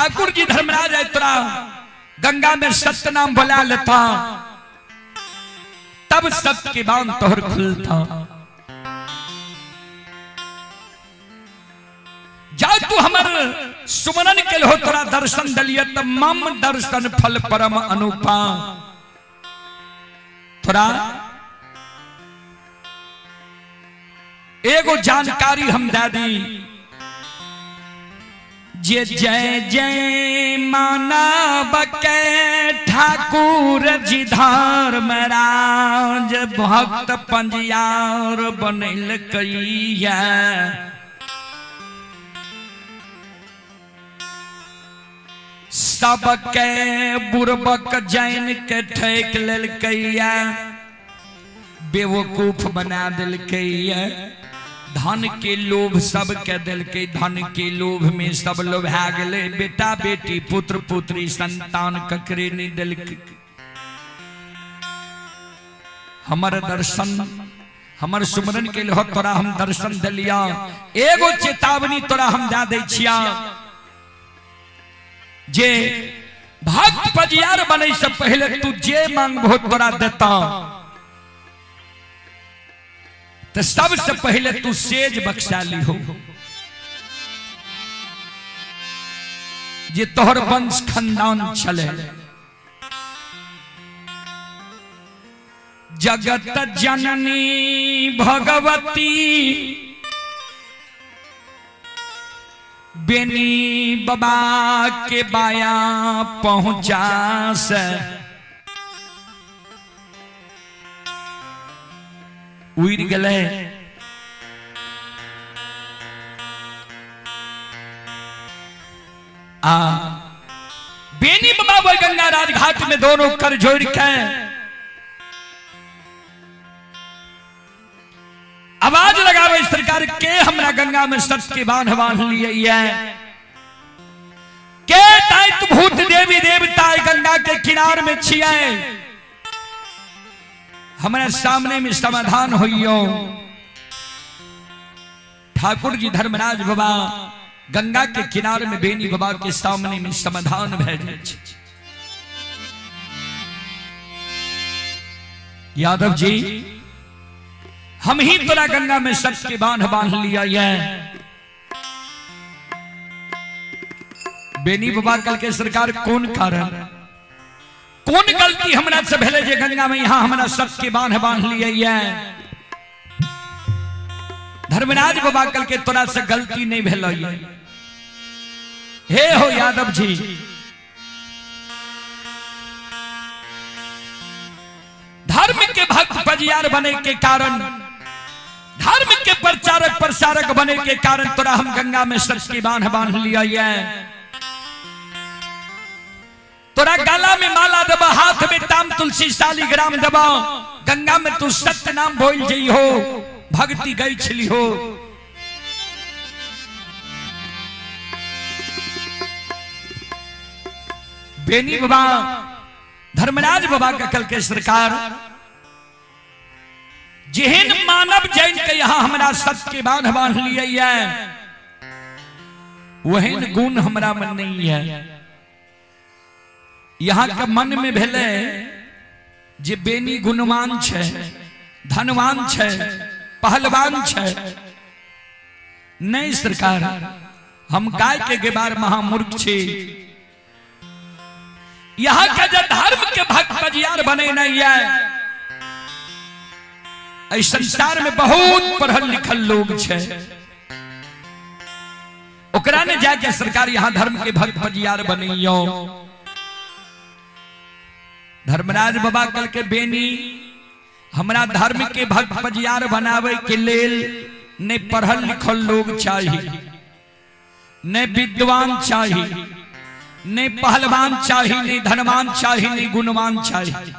ठाकुर जी धर्मराज आय तोरा गंगा में सत्य नाम बोला लेता, तब सत्य के बांध तोहर खुलता। जा तू हमर सुमरन के हो तोरा दर्शन दलिय त मम दर्शन फल परम अनुपा। तोरा एगो जानकारी हम दे दी जे जय जय मानव के ठाकुर जी धर्मराज भक्त पंजियार बनल कैया। सबके बुरबक जैन के ठेक लेलकैया, बेवकूफ बना देलकैया। धन के लोभ सबके देलकै, धन के लोभ में सब लोभा गेलै। बेटा बेटी पुत्र पुत्री संतान ककरे नहीं देलकै। हमर दर्शन हमर सुमरन के लिए तोरा हम दर्शन दिलिया, एगो चेतावनी तोरा हम दे दै छिया जे भक्त पजियार बने से पहले तू जे मांगबो तोरा देता। तो सबसे पहले तू सेज बख्शा ली हो जे तोहर वंश खानदान छले। जगत जननी भगवती बेनी बाबा के बाया पहुंचा से उड़ गए। आ बेनी बाबा वो गंगा राजघाट में दोनों कर जोड़ के आवाज लगावे सरकार के हमरा गंगा में सत के बांध बांध लिए है के दायित्व भूत देवी देवता गंगा के किनार में छिए, हमरा सामने में समाधान होइयो। ठाकुर जी धर्मराज बाबा गंगा के किनार में बेनी बाबा के सामने में समाधान भए जाइ छै। यादव जी हम ही तोरा गंगा में सच के बांध बांध लिया है। बेनी बाबा कल के सरकार कौन कारण कौन गलती हमरा से भेले जे गंगा में यहां हमरा सच के बांध बांध लिया है। धर्मराज बाबा कल के तोरा से गलती नहीं भेल। हे हो यादव जी धर्म के भक्त पजियार बने के कारण, धर्म के प्रचारक प्रसारक बने के कारण तोरा हम गंगा में सच के बांध बांध लिया है। तोरा गला में माला देबा, हाथ में ताम तुलसी शालिग्राम देबा, गंगा में तू सत्य नाम बोल जई हो, भक्ति गई छली हो। बेनी बाबा धर्मराज बाबा के कल के सरकार जेहन मानव जैन के यहां हमरा सत्य के बांध बांध लिए है वहन गुण हमरा में नहीं है। यहां के मन में भेले जे बेनी गुणवान छे, धनवान छे, पहलवान छे। नहीं सरकार हम गाय के गेबार महामूर्ख छी। यहां के जो धर्म के भक्त बजियार बने नहीं है। इस संसार में बहुत पढ़ल लिखल लोग छे, ओकरा ने जाके सरकार यहां धर्म के भक्त बजियार बनियो। धर्मराज बाबा कल के बेनी हमरा धर्म के भक्त बजियार बनावे के लेल ने पढ़ल लिखल लोग चाहिए, ने विद्वान चाहिए, ने पहलवान चाहिए, ने धनवान चाहिए, ने गुणवान चाहिए।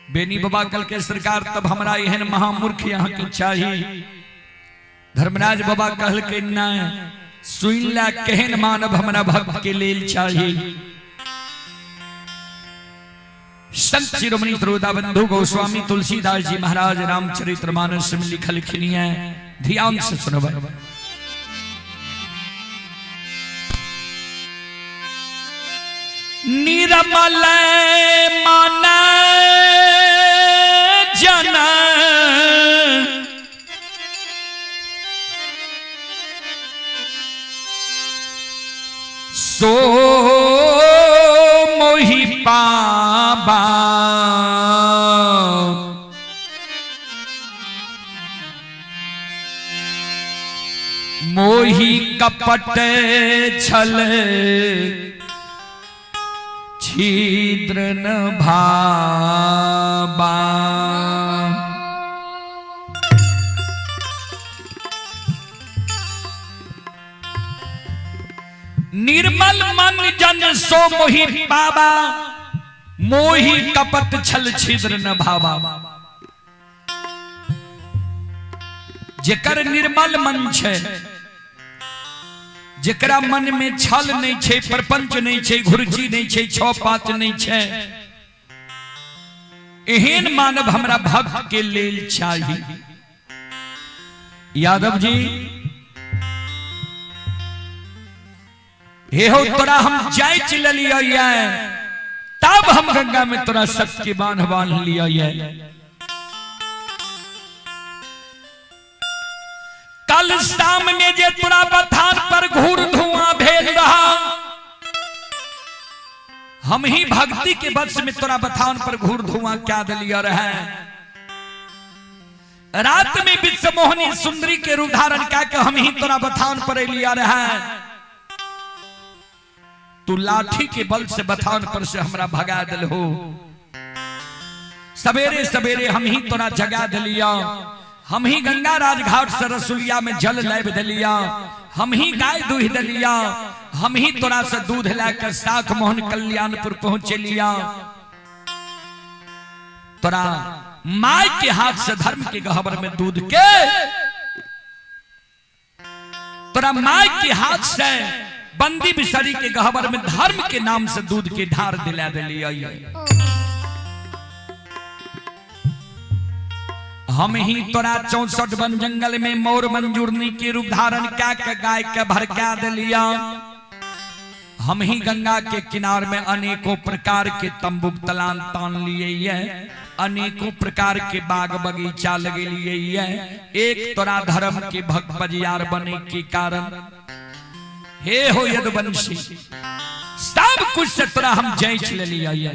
बेनी बाबा कल के सरकार तब हमरा एहन महामूर्ख यहाँ के चाहिए। धर्मराज बाबा कहल के नहीं सुन ला केहन मानव हमरा भक्त के लेल चाहिए। संत शिरोमणि त्रोदा बंधु गोस्वामी तुलसीदास जी महाराज रामचरित्र मानस में लिखल खिनिया, ध्यान से सुनब। निर्मल मन जन सो मोहि पाबा। मोहि कपट छल छिद्र न भाबा। निर्मल मन जन सो मोहि पाबा, मोहि कपट छल छिद्र न भावा। जेकर निर्मल मन छै, जेकरा मन में छल नहीं छै, प्रपंच नहीं छै, घुरची नहीं छै, छह पांच नहीं छै, एहन मानव हमरा भक्त के लेल चाही। यादव जी हे हो तोरा हम जांच लेलियै ये, तब हम गंगा में तोरा सत्य के बांध बांध लिया ये। कल शाम में जे तोरा बथान पर घूर धुआं भेल रहा, हम ही भक्ति के वश में तोरा बथान पर घूर धुआं क्या दिलिया रहे। रात में विश्व मोहनी सुंदरी के रूप धारण क्या के हम ही तोरा बथान पर लिया रहे। तू लाठी के बल से बथान पर से हमरा भगा दिल हो। सवेरे सवेरे हम ही तोरा जगा दिलिया, हम ही गंगा राजघाट से रसुलिया में जल लाब दिलिया, हम ही गाय दूह दिलिया, हम ही तोरा से दूध लाकर साख मोहन कल्याणपुर पहुंचे लिया। तोरा माय के हाथ से धर्म के गहबर में दूध के, तोरा माय के हाथ से बंदी बिसरी के गहबर में धर्म के नाम से दूध के ढार दिला दिलिया। हम ही तोरा 64 वन जंगल में मोर मंजूरनी के रूप धारण क्या के गाय के भड़का दिलिया। हम ही गंगा के किनार में अनेकों प्रकार के तंबू तलान तान लिए ये, अनेकों प्रकार के बाग बगीचा लगे लिए ये। एक तोरा धर्म के भक्त बजियार बने के कारण हे हो यदुवंशी सब कुछ से तोरा हम जांच ले लिया ये।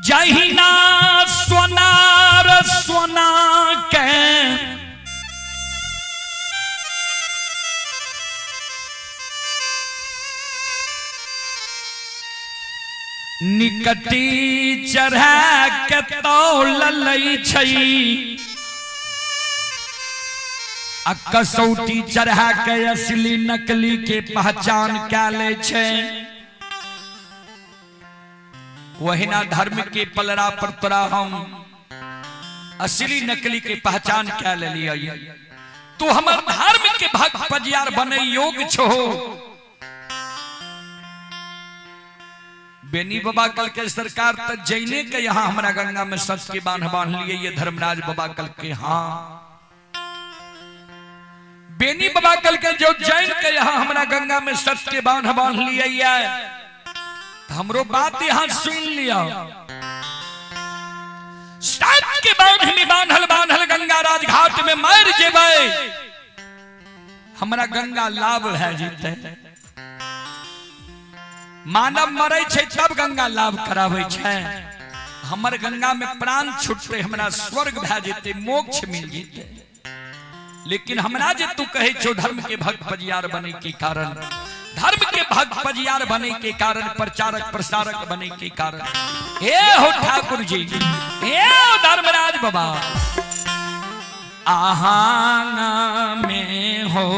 जहिना सोनार सोना के निकटी चढ़ा के तौल लै छै, आ कसौटी चढ़ा के असली नकली के पहचान कै लै छै। वहिना धर्म के पलड़ा पर तोरा हम असली नकली के पहचान कै लेलियै। तू हमर धर्म के भक्त पजियार बने योग छो। बेनी बाबा कल के सरकार त जैने के यहाँ हमरा गंगा में सत के बांध बांध लिए ये धर्मराज बाबा कल के। हाँ बेनी बाबा कल के जो जैन के यहाँ हमरा गंगा में सत के बांध बांध लिए ये, हमरो बात यहाँ सुन लिया। सत के बांध में बांधल बांधल गंगा राजघाट में मर जेबै, हमरा गंगा लाभ भए जेतै। मानव मरै छै तब गंगा लाभ कराबै छै, हमर गंगा में प्राण छूटते हमरा स्वर्ग भए जेतै, मोक्ष मिल जेतै। लेकिन हमरा जे तू कहै छौ धर्म के भक्त बजियार बने के कारण, धर्म के भक्त बजियार बने के कारण, प्रचारक प्रसारक बने के कारण, हे हो ठाकुर जी, हे हो धर्मराज बाबा, आहाना में हो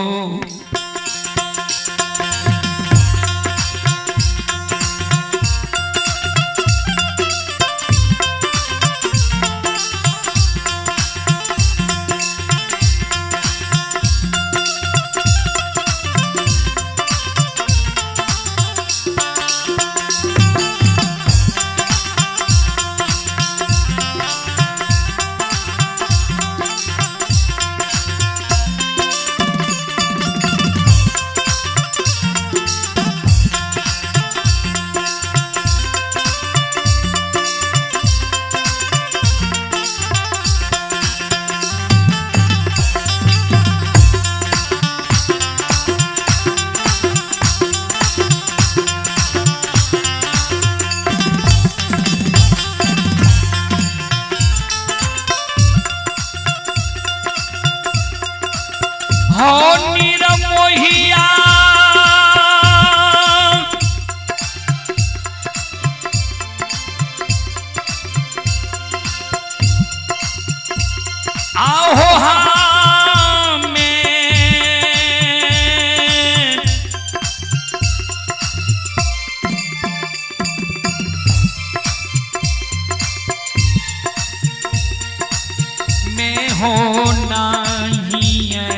हो निरमोहिया आहो हमें में हो नहीं है।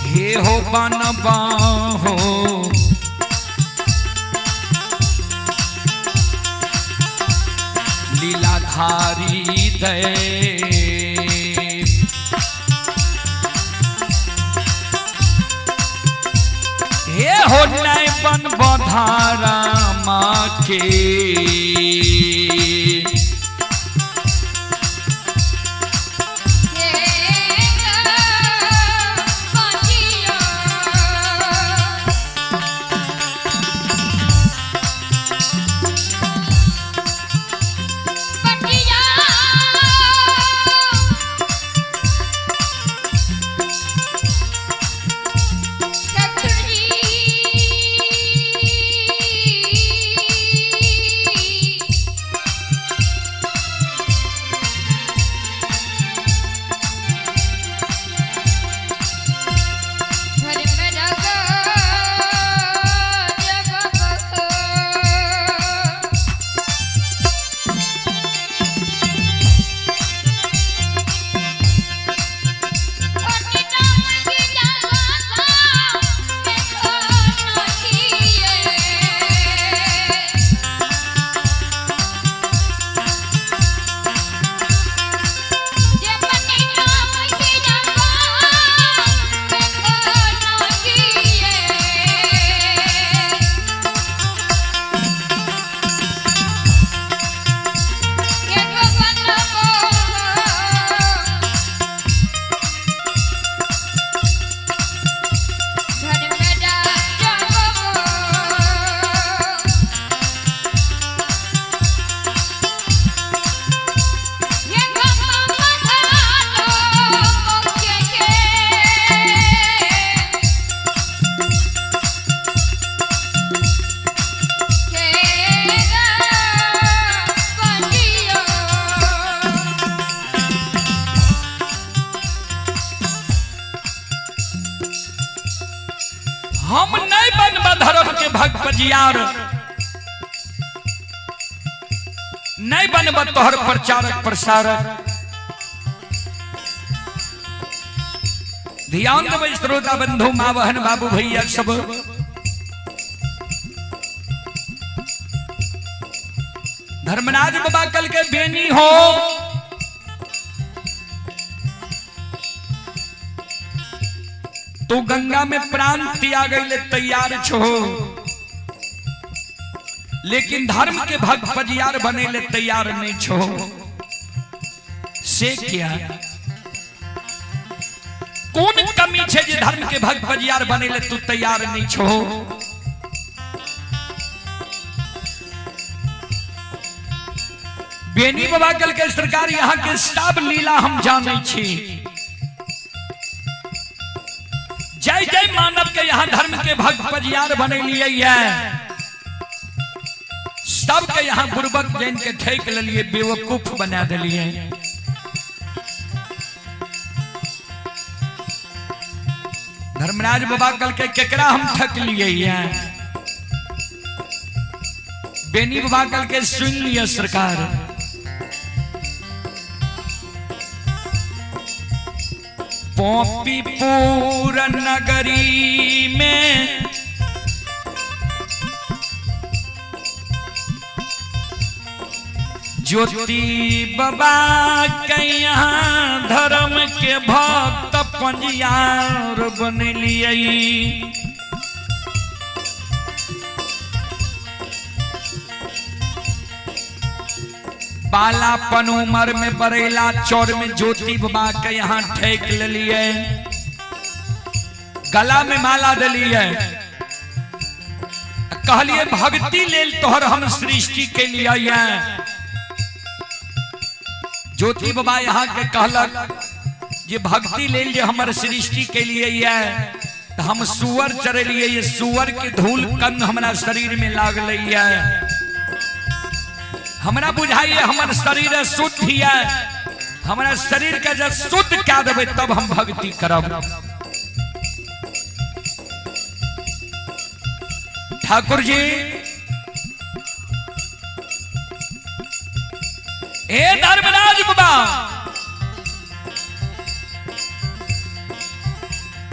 हे हो बनबा हो लीलाधारी दे हे हो नय बन बधारा माँ के। हम नहीं बनब धर्म के भक्त पजियार, नहीं बनब तोहर प्रचारक प्रसारक। ध्यान देबै श्रोता बंधु, माँ बहन बाबू भैया सब। धर्मराज बाबा कल के बेनी हो, तो गंगा में प्राण त्याग ले तैयार छो, लेकिन धर्म के भक्त पजियार बने ले तैयार नहीं छो। से क्या कौन कमी छे जे धर्म के भक्त पजियार बने ले तू तैयार नहीं छो? बेनी बाबा कल के सरकार यहाँ के सब लीला हम जाने छी। जय जय मानव के यहाँ धर्म के भक्त पजियार बने लिए है, सबके यहाँ बुर्बक जैन के ठेक लिए बेवकूफ बना दिलिए। धर्मराज बाबा कल के केकरा हम ठक लिए हैं? बेनी बाबा कल के सुन लिया सरकार, पोपीपुर नगरी में ज्योति बाबा के यहाँ धर्म के भक्त पंजियार बन लिए। बालापन उम्र में बरेला चौर में ज्योति बाबा के यहाँ ठेक लिए, गला में माला दिलिए। कहलिए भक्ति लेल तोहर हम सृष्टि के लिए ज्योति बाबा यहाँ के कहलक जे भक्ति लेल जे हमर सृष्टि के लिए तो हम सुअर चरेलिए, ये सुअर के धूल कन हमरा शरीर में लागल है। हमरा बुझाइए हमर शरीर शुद्ध है, हमरा शरीर के जब शुद्ध क्या देबै तब हम भक्ति करब। ठाकुर जी हे धर्मराज बाबा,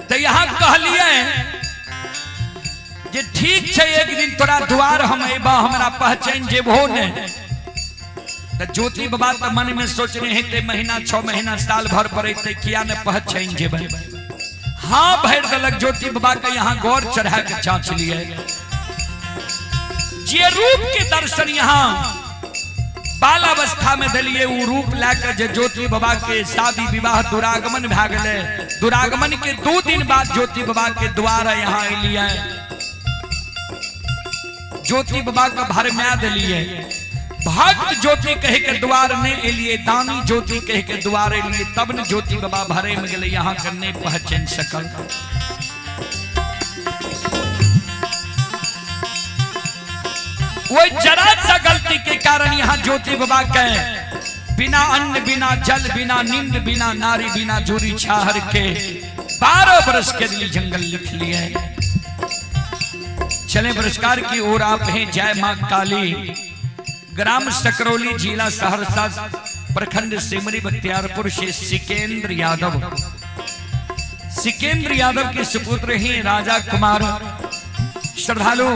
तो यहां कहलिए जे ठीक छै, एक दिन तोरा द्वार हम अबा, हमरा पहचान जेबहो ने। तो ज्योति बाबा तो मन में सोचने हेतै महीना 6 महीना साल भर पर अयतै, किया ने पहचान जेबै। हाँ भरि देलक ज्योति बाबा के यहाँ गौर चढ़ा के जांच लिए। जे रूप के दर्शन यहाँ बालावस्था में दिलिए, उ रूप लए जे ज्योति बाबा के शादी विवाह दुरागमन भए गेलै। दुरागमन के 2 दिन बाद ज्योति बाबा के द्वारा यहाँ एलिए, ज्योति बाबा के भरमाए दिलिए। भक्त ज्योति कह के द्वार नहीं एलिए, दानी ज्योति कह के द्वार एलिए, तब न ज्योति बाबा भरे में गेलै, यहाँ के नहीं पहचान सकल। वही जरा सा गलती के कारण यहाँ ज्योति बाबा के बिना अन्न बिना जल बिना नींद बिना नारी बिना जोरी छाहर के 12 बरस के लिए जंगल लिख लिए। चले पुरस्कार की ओर आप हैं। जय मां काली। ग्राम सकरौली, जिला सहरसा, प्रखंड सिमरी बख्तियारपुर से सिकेंद्र यादव। सिकेंद्र यादव के सुपुत्र हैं राजा कुमार। श्रद्धालु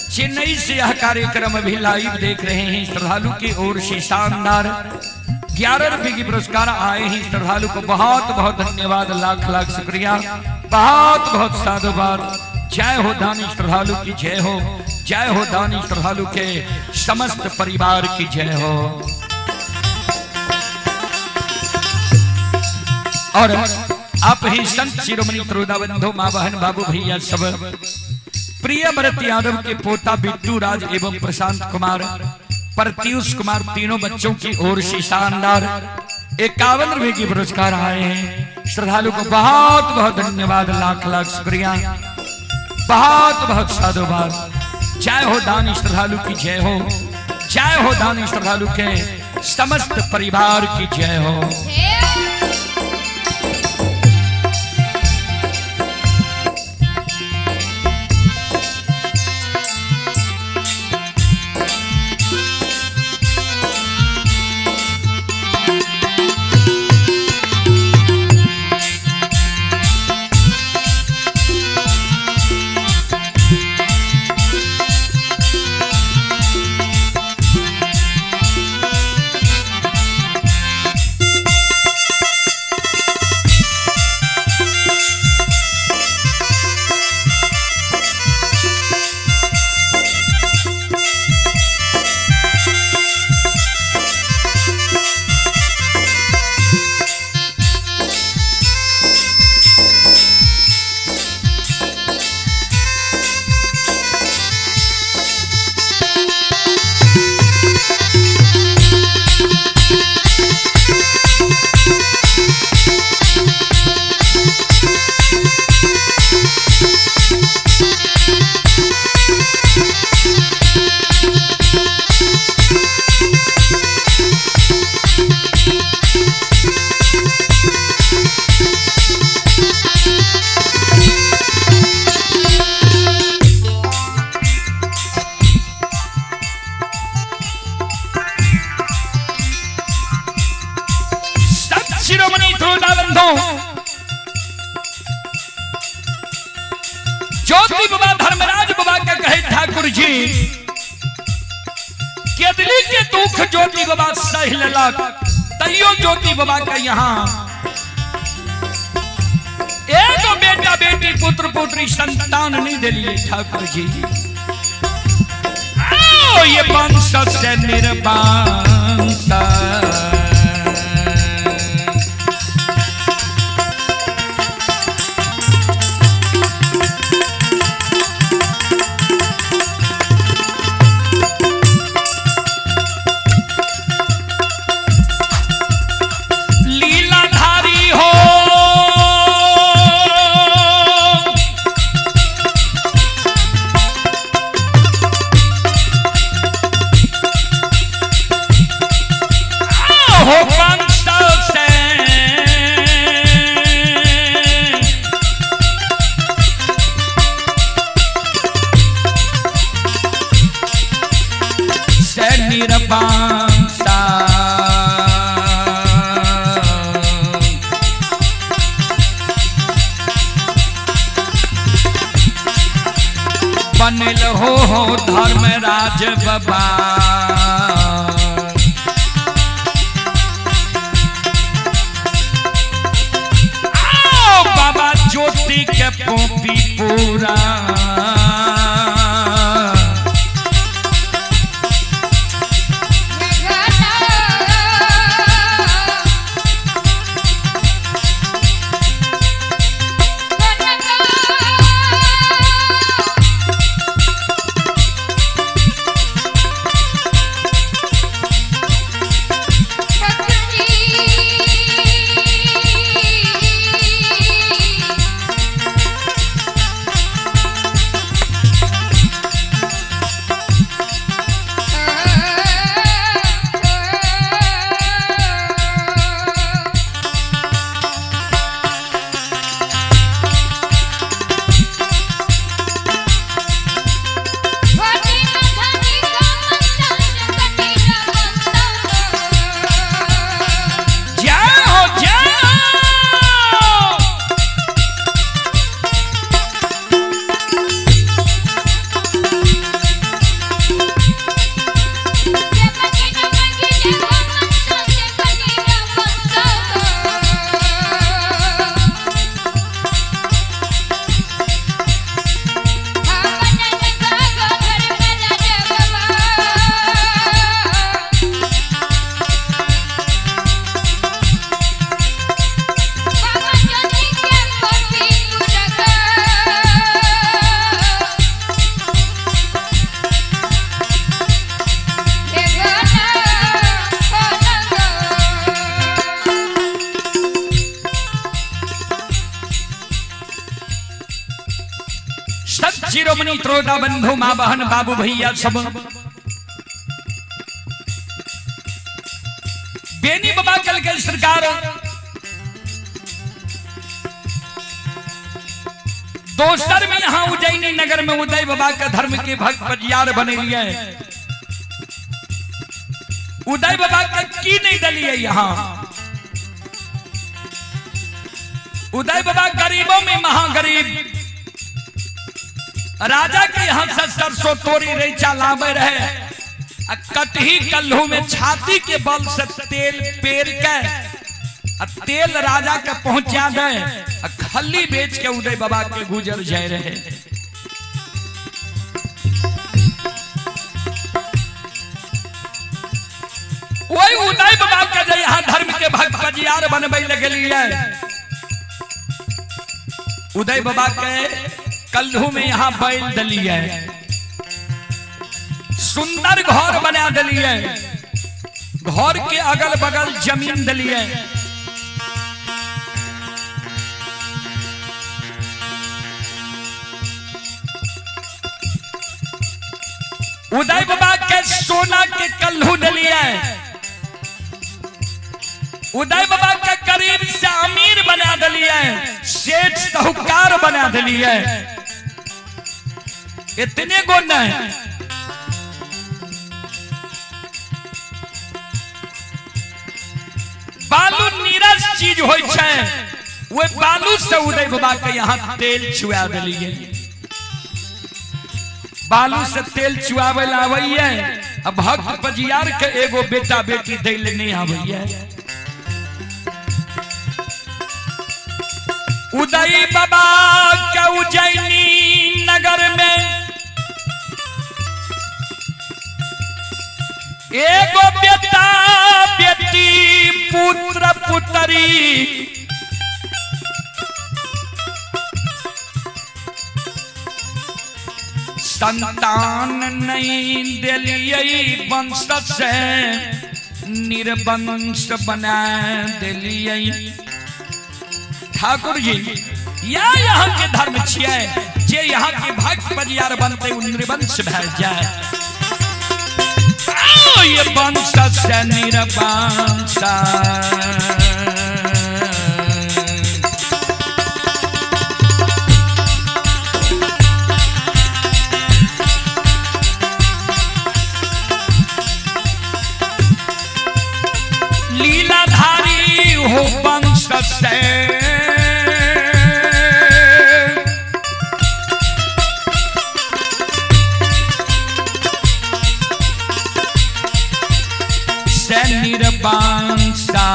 चेन्नई से यह कार्यक्रम अभी लाइव देख रहे हैं। श्रद्धालु की ओर से शानदार 11 रुपए की पुरस्कार आए हैं। श्रद्धालु को बहुत बहुत धन्यवाद, लाख लाख शुक्रिया, बहुत बहुत साधुवाद। जय हो दानी श्रद्धालु की जय हो, जय हो दानी श्रद्धालु के समस्त परिवार की जय हो। और आप ही संत शिरोमणि त्रोदा बंधु माँ बहन बाबू भैया सब, प्रिय भरत यादव के पोता बिट्टू राज एवं प्रशांत कुमार, प्रत्यूष कुमार, तीनों बच्चों की ओर से शानदार 51 रुपए की पुरस्कार आए हैं। श्रद्धालु को बहुत बहुत धन्यवाद, लाख लाख शुक्रिया, बहुत बहुत साधुवाद। जय हो दानी श्रद्धालु की जय हो, जय हो दानी श्रद्धालु के समस्त परिवार की जय हो। शिरोमणि बंधु ज्योति बाबा धर्मराज बाबा का कहे ठाकुर जी केदली के दुख ज्योति बाबा सह लेलक, तैयो ज्योति बाबा का यहाँ एगो बेटा बेटी पुत्र पुत्री संतान नहीं दिलिए ठाकुर जी। आओ ये वंश से निर्वंश, निर्वंशा। बनल हो धर्मराज बाबा। आओ बाबा ज्योति के पोपी पूरा। जय हो जय हो। सत शिरोमणि त्रोता बंधु माँ बहन बाबू भैया सब बेनी बाबा कल के सरकार दोसर में यहाँ उज्जैनी नगर में उदय बाबा का धर्म के भक्त बजियार बने लिए। उदय बाबा का की नहीं दलिए यहाँ। उदय बाबा गरीबों में महागरीब, राजा के यहाँ से सरसों तोरी रैचा लावे रहे, आ कटही कल्हू में छाती के बल से तेल पेर के आ तेल राजा के पहुंचा दे, आ खल्ली बेच के उदय बाबा के गुजर जाए रहे। वही उदय बाबा के जे यहाँ धर्म के भक्त बजियार बनबे लगलिए, उदय बाबा के कल्हू में यहाँ बैल दलिए, सुंदर घर बना दलिए, घर के अगल बगल जमीन दलिए। उदय बाबा के सोना के कल्हू दलिए, उदय बाबा के करीब से अमीर बना दलिए, सेठ साहूकार बना दलिए। इतने गो नहीं, बालू नीरस चीज होय छै, वे बालू से उदय बाबा के यहाँ तेल चुआ दिलिए। बालू से तेल चुआवे ला आबैये, आ भक्त बजियार के एगो बेटा बेटी दै ले नहीं आबैये। उदय बाबा के उज्जैनी नगर में एगो बेटा बेटी पुत्र पुत्री संतान नहीं दिलिए, वंश से निर्वंश बना दिलिए। ठाकुर जी या यहाँ के धर्म छियै, जे यहाँ के भक्त बजियार बनते उ निर्वंश भए जाए। आओ ये वंश से निर्वंश। से से निरबांसा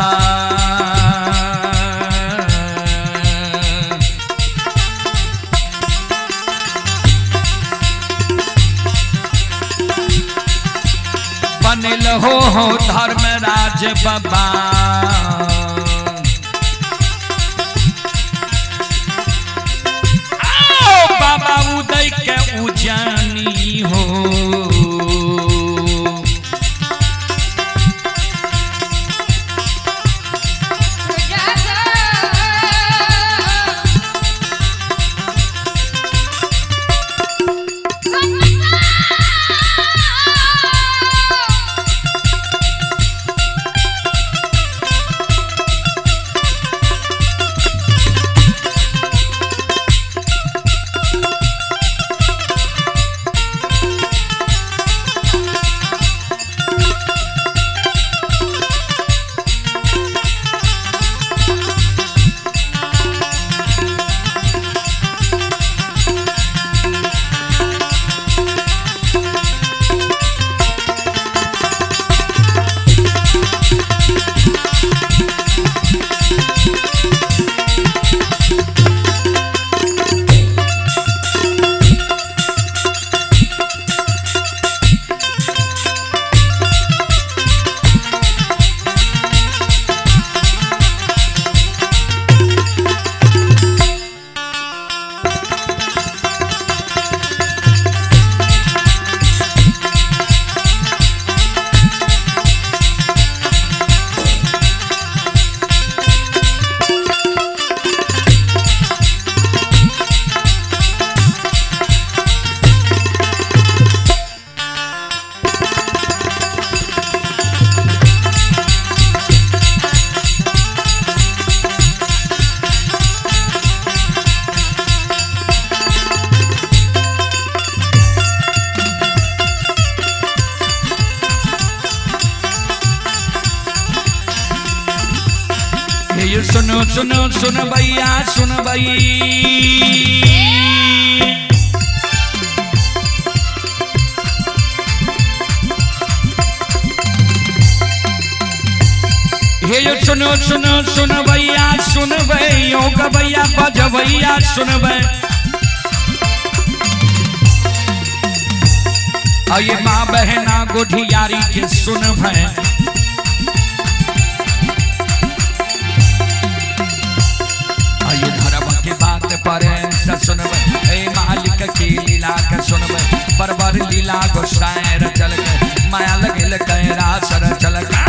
बनल हो धर्मराज बाबा। आओ बाबा उदय के उजानी हो। ये सुनो सुनो सुन भैया सुन भई। ये सुनो सुनो सुन भैया सुन भैयो गवैया बजवैया सुन भै। ये माँ बहना गोठियारी के सुन भै। पर सुनबै ए मालिक के लीला के सुनबै बरबर लीला गोसाई रचल के माया लगल कैरा सर चल के।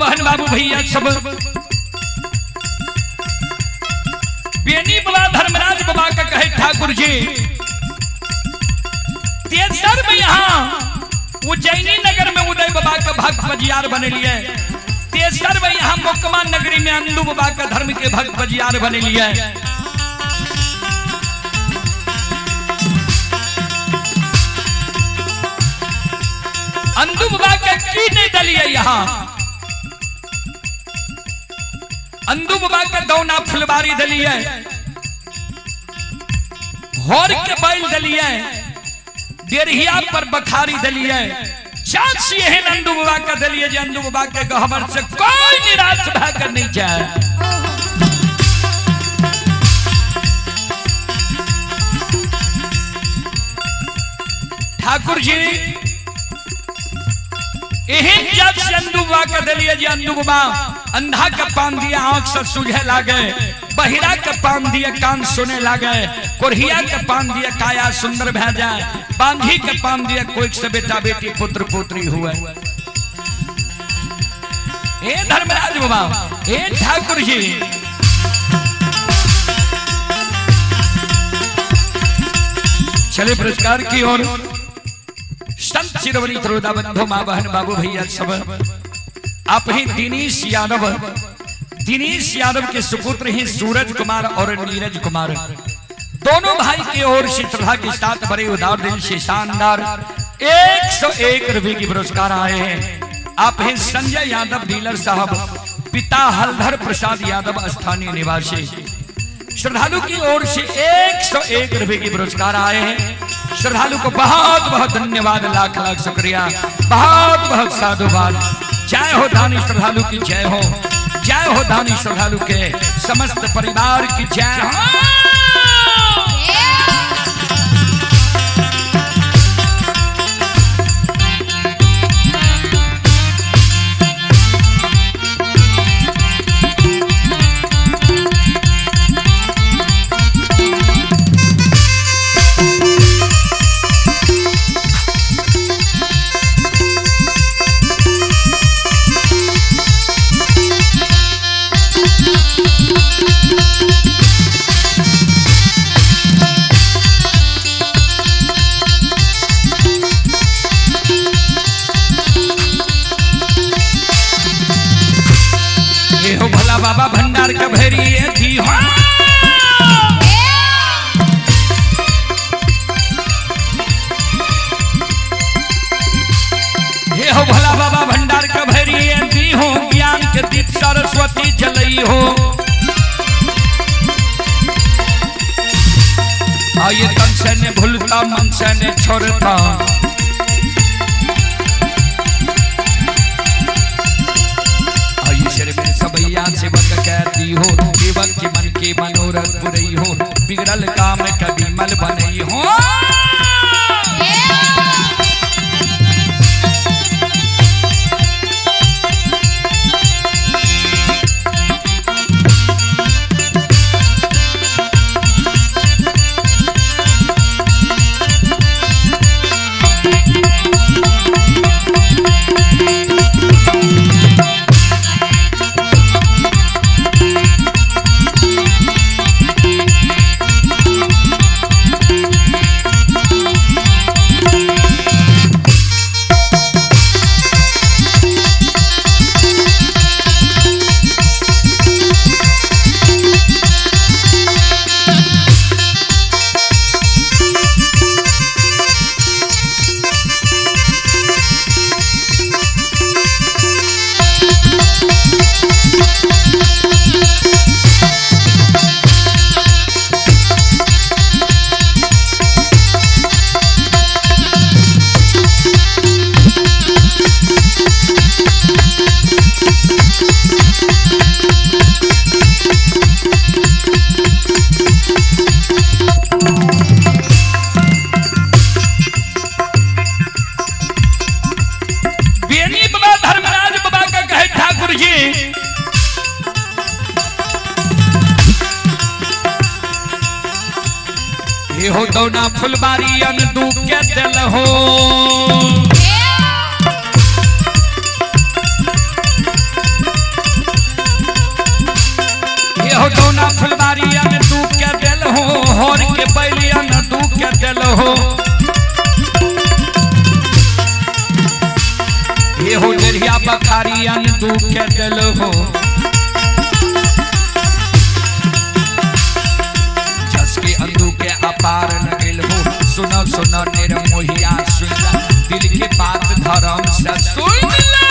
बहन बाबू भैया सब बेनी बाबा धर्मराज बाबा का कहे ठाकुर जी तेसर में यहाँ उज्जैनी नगर में उदय बाबा का भक्त बजियार बने लिए। तेसर में यहाँ मोकमा नगरी में अंदू बाबा का धर्म के भक्त बजियार बने लिए। अंदू बाबा के की नहीं दलिए यहाँ। अंदू बाबा के दौना फुलबारी दिलिए, होर के बैल दिलिए, डेरहिया पर बखारी दिलिए, चाची एहन अंदू बाबा के दिलिए जे अंदू बाबा के गहबर से कोई निराश भए के नहीं जाए। ठाकुर जी एहन जब से अंदू बाबा के दिलिए जे अंदू बाबा अंधा के पान दिया आंख से सूझे लागे, बहिरा के पान दिया कान सुने लागे, कोरहिया के पान दिया काया सुंदर भै जाए, बांधी के पान दिया कोई से बेटा बेटी पुत्र पुत्री हुए। हे धर्मराज बाबा, हे ठाकुर जी, चले पुरस्कार की ओर। संत शिरोमणि त्रोदा बंधु माँ बहन बाबू भैया सब आप ही दिनेश यादव, दिनेश यादव के सुपुत्र हैं सूरज कुमार और नीरज कुमार, दोनों भाई की ओर से श्रद्धा के साथ बड़े उदार दिल से शानदार 101 रुपए की पुरस्कार आए हैं। आप हैं संजय यादव डीलर साहब, पिता हलधर प्रसाद यादव स्थानीय निवासी, श्रद्धालु की ओर से 101 रुपए की पुरस्कार आए हैं। श्रद्धालु को बहुत बहुत धन्यवाद, लाख लाख शुक्रिया, बहुत बहुत साधुवाद। जय हो दानी श्रद्धालु की जय हो, जय हो दानी श्रद्धालु के समस्त परिवार की जय हो। ये हो भोला बाबा भंडार का भैरी थी हो। ये हो भोला बाबा भंडार का भैरी थी हो, ज्ञान के दीप सरस्वती जलई हो। आये तन से ने भूलता मन से ने छोड़ता, सबैया सेवक कहती हो, सेवक के मन के मनोरथ पुरई हो, बिगड़ल काम कभी मल बनई हो। बेनी बाबा धर्मराज बाबा का कहे ठाकुर जी, ये हो दौना फुलबारी अन दू के दिल हो, ये हो दौना फुलबारी अन दू के दिल हो, होर के बैलियन दू के दिल हो, ये हो दरिया बखारी अन दू के दिल हो, जस के अंदू के अपार लगल हो। सुनो सुनो निर्मोहिया सुन ला, दिल के बात धर्म से सुन ला।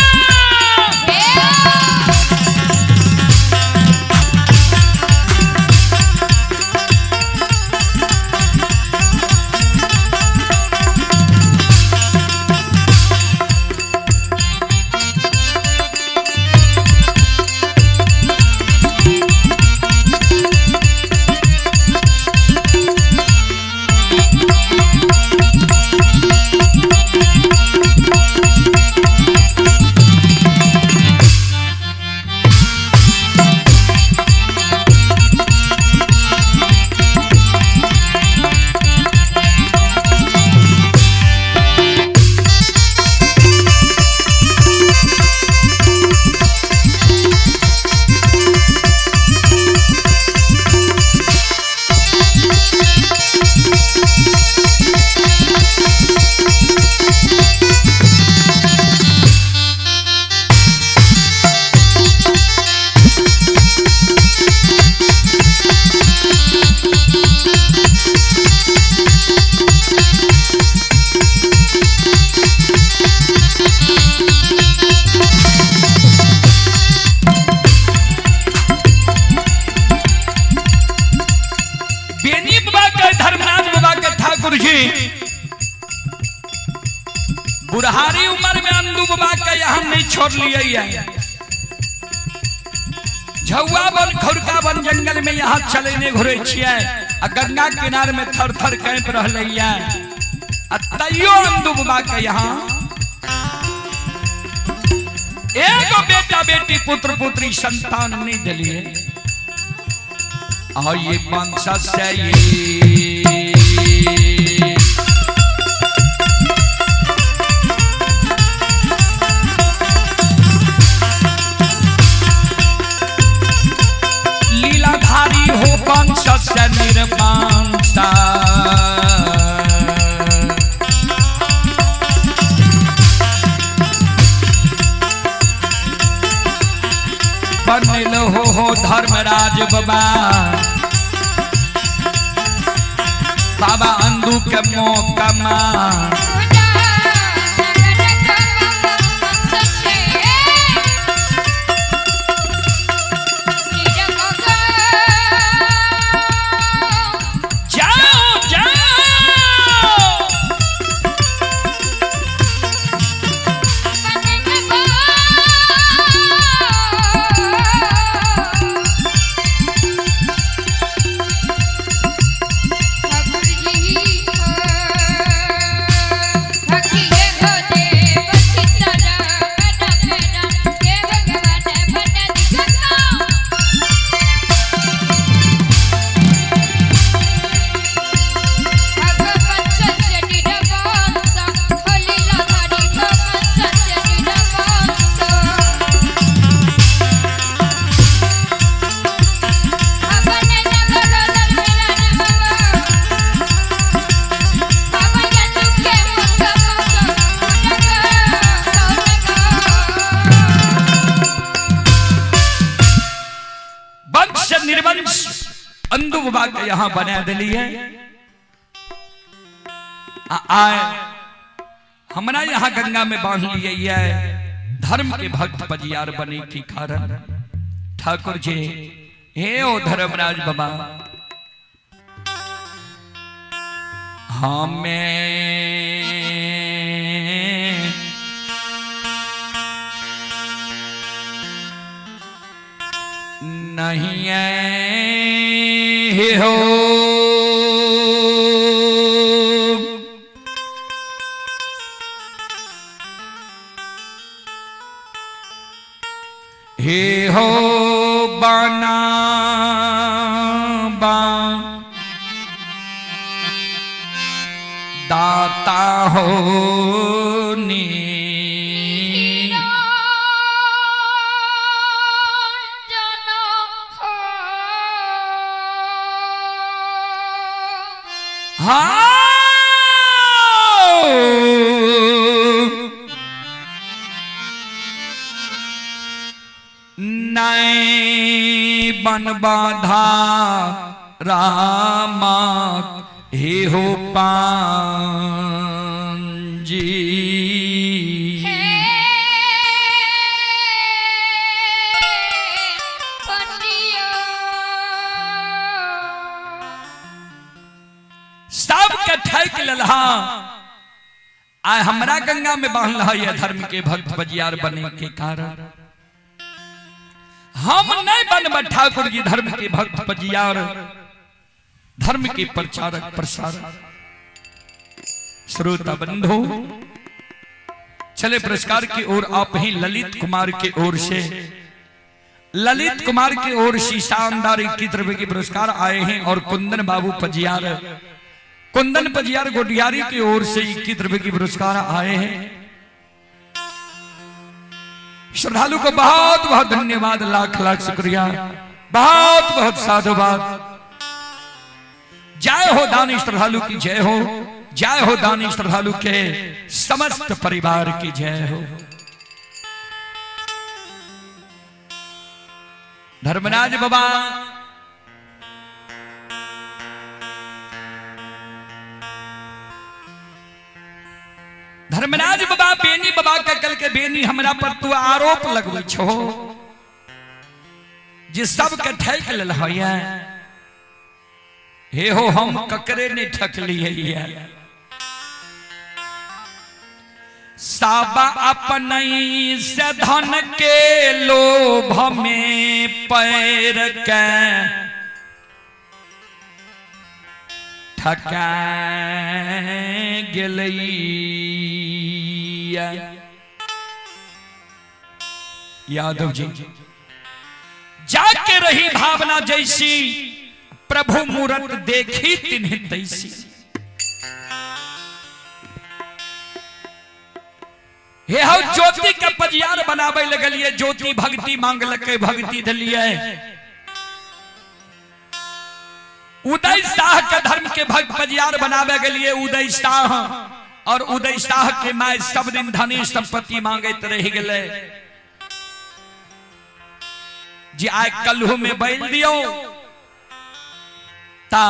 देखी बुढ़ारी उम्र में अंदू बाबा के यहाँ नहीं छोड़ लिए है। झौआ बन खुरका बन जंगल में यहाँ चलेने घुरे छियै आ गंगा किनार में थर थर कांपि रहलै है आ तैयो अंदू बाबा के यहाँ एगो बेटा बेटी पुत्र पुत्री संतान नहीं दिलिए। और ये वंश से ये लीलाधारी हो वंश से निर्वंशा। बनल हो धर्मराज बाबा बाबा अंदू के मोकमा। जाओ जाओ वंश से निर्वंश अंदू बाबा के यहाँ बना दिलिए। आए हमरा यहाँ गंगा में बांध लिए धर्म के भक्त पजियार बने के कारण। ठाकुर जी हे ओ धर्मराज बाबा हमें नहीं है हो हे हो बना बा दाता हो नी हाँ नए बन बाधा रामा हे हो पांजी। सबके ठैक ललहा आय हमरा गंगा में बांधल है धर्म के भक्त बजियार बने के कारण। हम नहीं बनब ठाकुर जी धर्म के भक्त बजियार, धर्म के प्रचारक प्रसारक। श्रोता बंधु चले पुरस्कार की ओर आप ही ललित कुमार के ओर से, ललित कुमार की ओर से शानदार 21 रुपए के पुरस्कार आए हैं। और कुंदन बाबू पजियार, कुंदन पजियार गोडियारी की ओर से 21 रुपए के पुरस्कार आए हैं। श्रद्धालु को बहुत बहुत धन्यवाद, लाख लाख शुक्रिया, बहुत बहुत साधुवाद। जय हो दानी श्रद्धालु की जय हो, जय हो दानी श्रद्धालु के समस्त परिवार की जय हो। धर्मराज बाबा धर्मराज बाबा बेनी बाबा के कल के बेनी हमरा पर तू आरोप लगबै छो जे सबके ठैक लेल है। हे हो हम ककरे नहीं ठकलिए। साबा अपनई से धन के लोभ में पैर के ठका गेलैया। यादव जी जाके रही भावना जैसी, प्रभु मूरत देखी तिन्ह तैसी। हे हौ ज्योति के पजियार बनावे लगलिए, ज्योति भक्ति मांगलकै, भक्ति दिलिए। उदय शाह के धर्म के भक्त पजियार बनावे गेलिए उदय शाह, और उदय शाह के my सब दिन धनी संपत्ति मांगैत रहि गेलै जे आइ कल्हू में बैल दियौ ता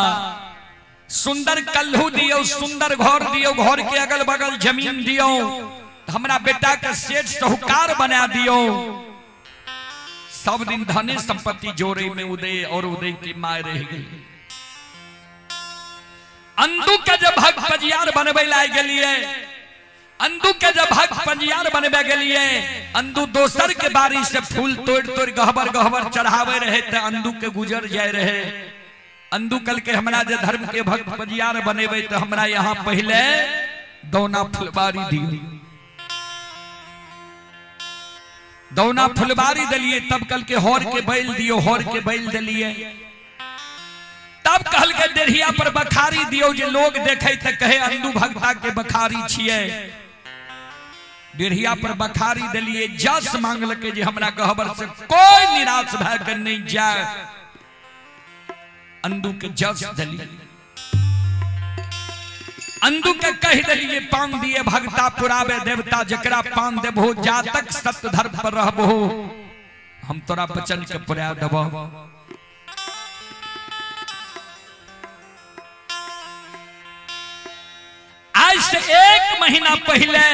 सुंदर कल्हू दियौ, सुंदर घर दियौ, घर के अगल बगल जमीन दियौ, हमरा बेटा के सेठ साहूकार बना दियौ। सब दिन धने संपत्ति जोड़े में उदय और उदय की my रह गेली। अंदू के जब भक्त पजियार बनबे लाए गेलिए, अंदू के जब भक्त पजियार बनबे गेलिए, अंदू दोसर के बारी से फूल तोड़ तोड़ गहबर गहबर चढ़ावे रहे ते अंदू के गुजर जाए रहे। अंदू कल के हमरा जे धर्म के भक्त पजियार बनेबे ते हमरा यहाँ पहले दौना फुलबारी दियो। दौना फुलबारी दिलिए, तब कल के हर के बैल दियो, हर के बैल दिलिए। तब कहल के डेढ़िया पर बखारी दियो जे लोग देखे त कहे अंदू भक्ता के बखारी छिए। डेढ़िया पर बखारी दिलिए, जस मांगलके जे हमरा गहबर से कोई निराश भए के नहीं जाए। अंदू के जस दिलिए, अंदू के कह दिलिए पान दिए भगता पुरावे देवता, जकरा पान देबहो जातक सत्य धर्म पर रहबहो हम तोरा वचन के पुरा देबो। आज से 1 महीना पहले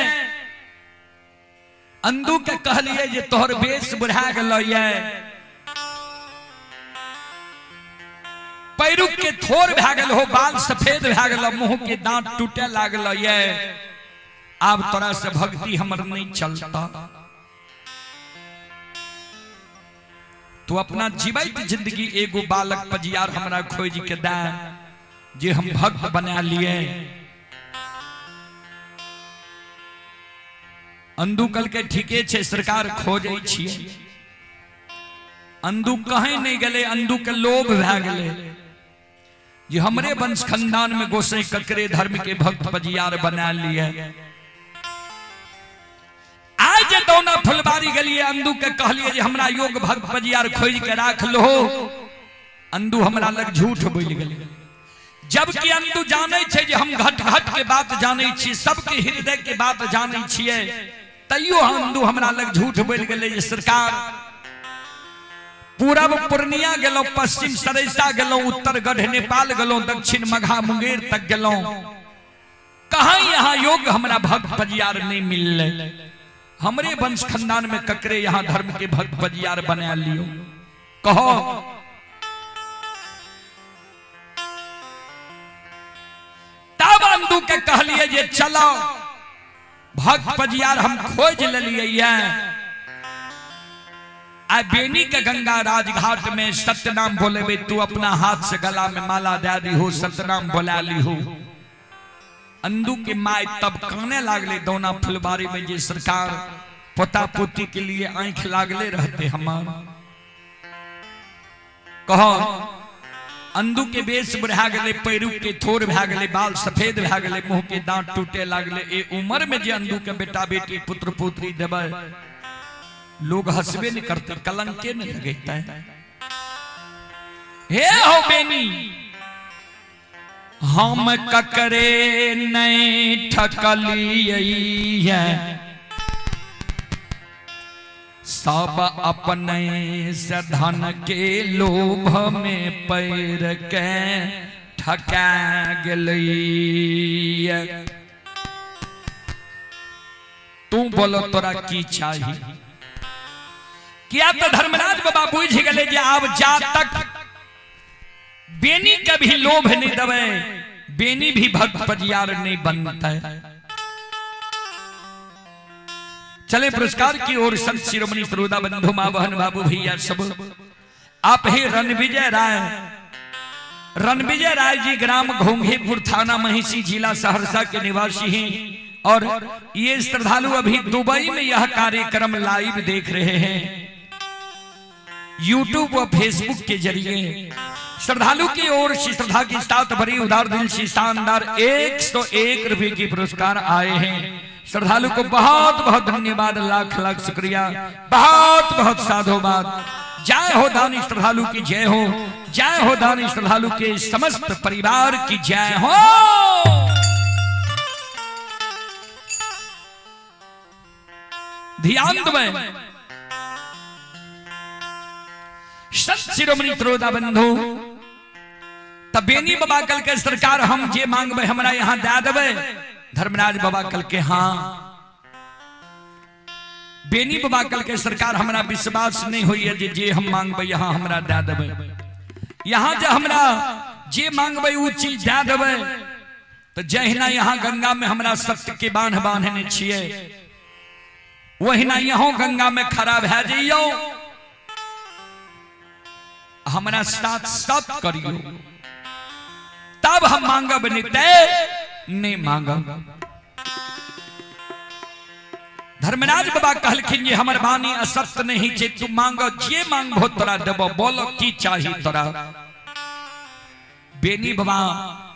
अंदू के कहलिए जे तोहर बेस बढ़ा गेलो ये, पैरुक के थोर भए गेल हो, बाल सफेद भए गेल, मुंह के दांत टूटे लागल ये, आब तोरा से भक्ति हमर नहीं चलता। तू अपना जीवित जिंदगी एगो बालक पजियार हमरा खोज के दे जे हम भक्त बना लिए। अंदू कल के ठीके छे सरकार खोजे छिए। अंदू कहीं नहीं गेले, अंदू के लोभ भए गेले जे हमरे वंश खानदान में गोसाई ककरे धर्म के भक्त पजियार बना लिए। आज जे दौना फुलबारी गेलिए अंदू के कहलिए जे हमरा योग भक्त पजियार खोज के राख लो। अंदू हमरा लग झूठ बोल गेले, जबकि अंदू जानै छै जे हम घट घट के बात जानै छी, सबके हृदय के बात जानै छियै, तैयो अंदू हमरा लग झूठ बोल गेले जे सरकार पूरब पूर्णिया गेलौं, पश्चिम सरैसा गेलौं, उत्तर गढ़ नेपाल गेलौं, दक्षिण मघा मुंगेर तक गेलौं, कहाँ यहाँ योग हमरा भक्त पजियार नहीं मिलले। हमरे वंश खानदान में ककरे यहाँ धर्म के भक्त पजियार बना लियो कहो। तब अंदू के कहलिए जे चलो भक्त पजियार हम खोज लेलिए। आ बेनी के गंगा राजघाट में सत्यनाम बोलेबे, तू अपना हाथ से गला में माला दे दी हो, सत्यनाम बोला ली हो। अंदू के my तब काने लागले दौना फुलबारी में जे सरकार पोता पोती के लिए आंख लागले रहते हमार। कहो अंदू के बेस बढ़ा गेले, पैरू के थोर भए गेले, बाल सफेद भए गेले, मुंह के दांत टूटे लागले। ए उम्र में जे अंदू के बेटा बेटी पुत्र पुत्री देबै लोग हंसबे नहीं करते, कलंके नहीं लगेते। हे हो बेनी हम ककरे नहीं ठकलिए, सब अपने से धन के लोभ में पैर के ठका गेलिए। तू बोलो तोरा की चाही? किया तो धर्मराज बाबा बुझ गए जे आब जा तक बेनी के भी लोभ नहीं दबे, बेनी भी भक्त पजियार नहीं बनता है। चले पुरस्कार की ओर। संत शिरोमणि श्रोता बंधु, माँ बहन, बाबू भैया सब, आप ही रणविजय राय, रणविजय राय जी ग्राम घोंघीपुर, थाना महिषी, जिला सहरसा के निवासी हैं और ये श्रद्धालु अभी दुबई में यह कार्यक्रम लाइव देख रहे हैं यूट्यूब व फेसबुक के जरिए। श्रद्धालु की ओर से श्रद्धा के साथ भरी उदार दिल से शानदार 101 रुपए की पुरस्कार आए हैं। श्रद्धालु को बहुत बहुत धन्यवाद, लाख लाख शुक्रिया, बहुत बहुत साधुवाद। जय हो दानी श्रद्धालु की जय हो, जय हो दानी श्रद्धालु के समस्त परिवार की जय हो। ध्यान देबै संत शिरोमणि त्रोदा बंधु। तब बेनी बाबा कल के सरकार हम जे मांगबे हमरा यहाँ दे देबै। धर्मराज बाबा कल के हाँ। बेनी बाबा कल के सरकार हमरा विश्वास नहीं होइए जे जे हम मांगबे यहाँ हमरा दे देबै। यहाँ जे हमरा जे मांगबे उ चीज दे देबै तो जहिना यहाँ गंगा में हमरा सत्य के बांध बांधने छियै वहिना यहाँ गंगा में खड़ा भए जइयौ, हमरा साथ साथ करियो, तब हम मांगब, नहीं ते नहीं मांगब। धर्मराज बाबा कहलखिन जे हमर वाणी असत्य नहीं छे, तू मांग, जे मांगबो तोरा देबो, बोलो की चाही तोरा। बेनी बाबा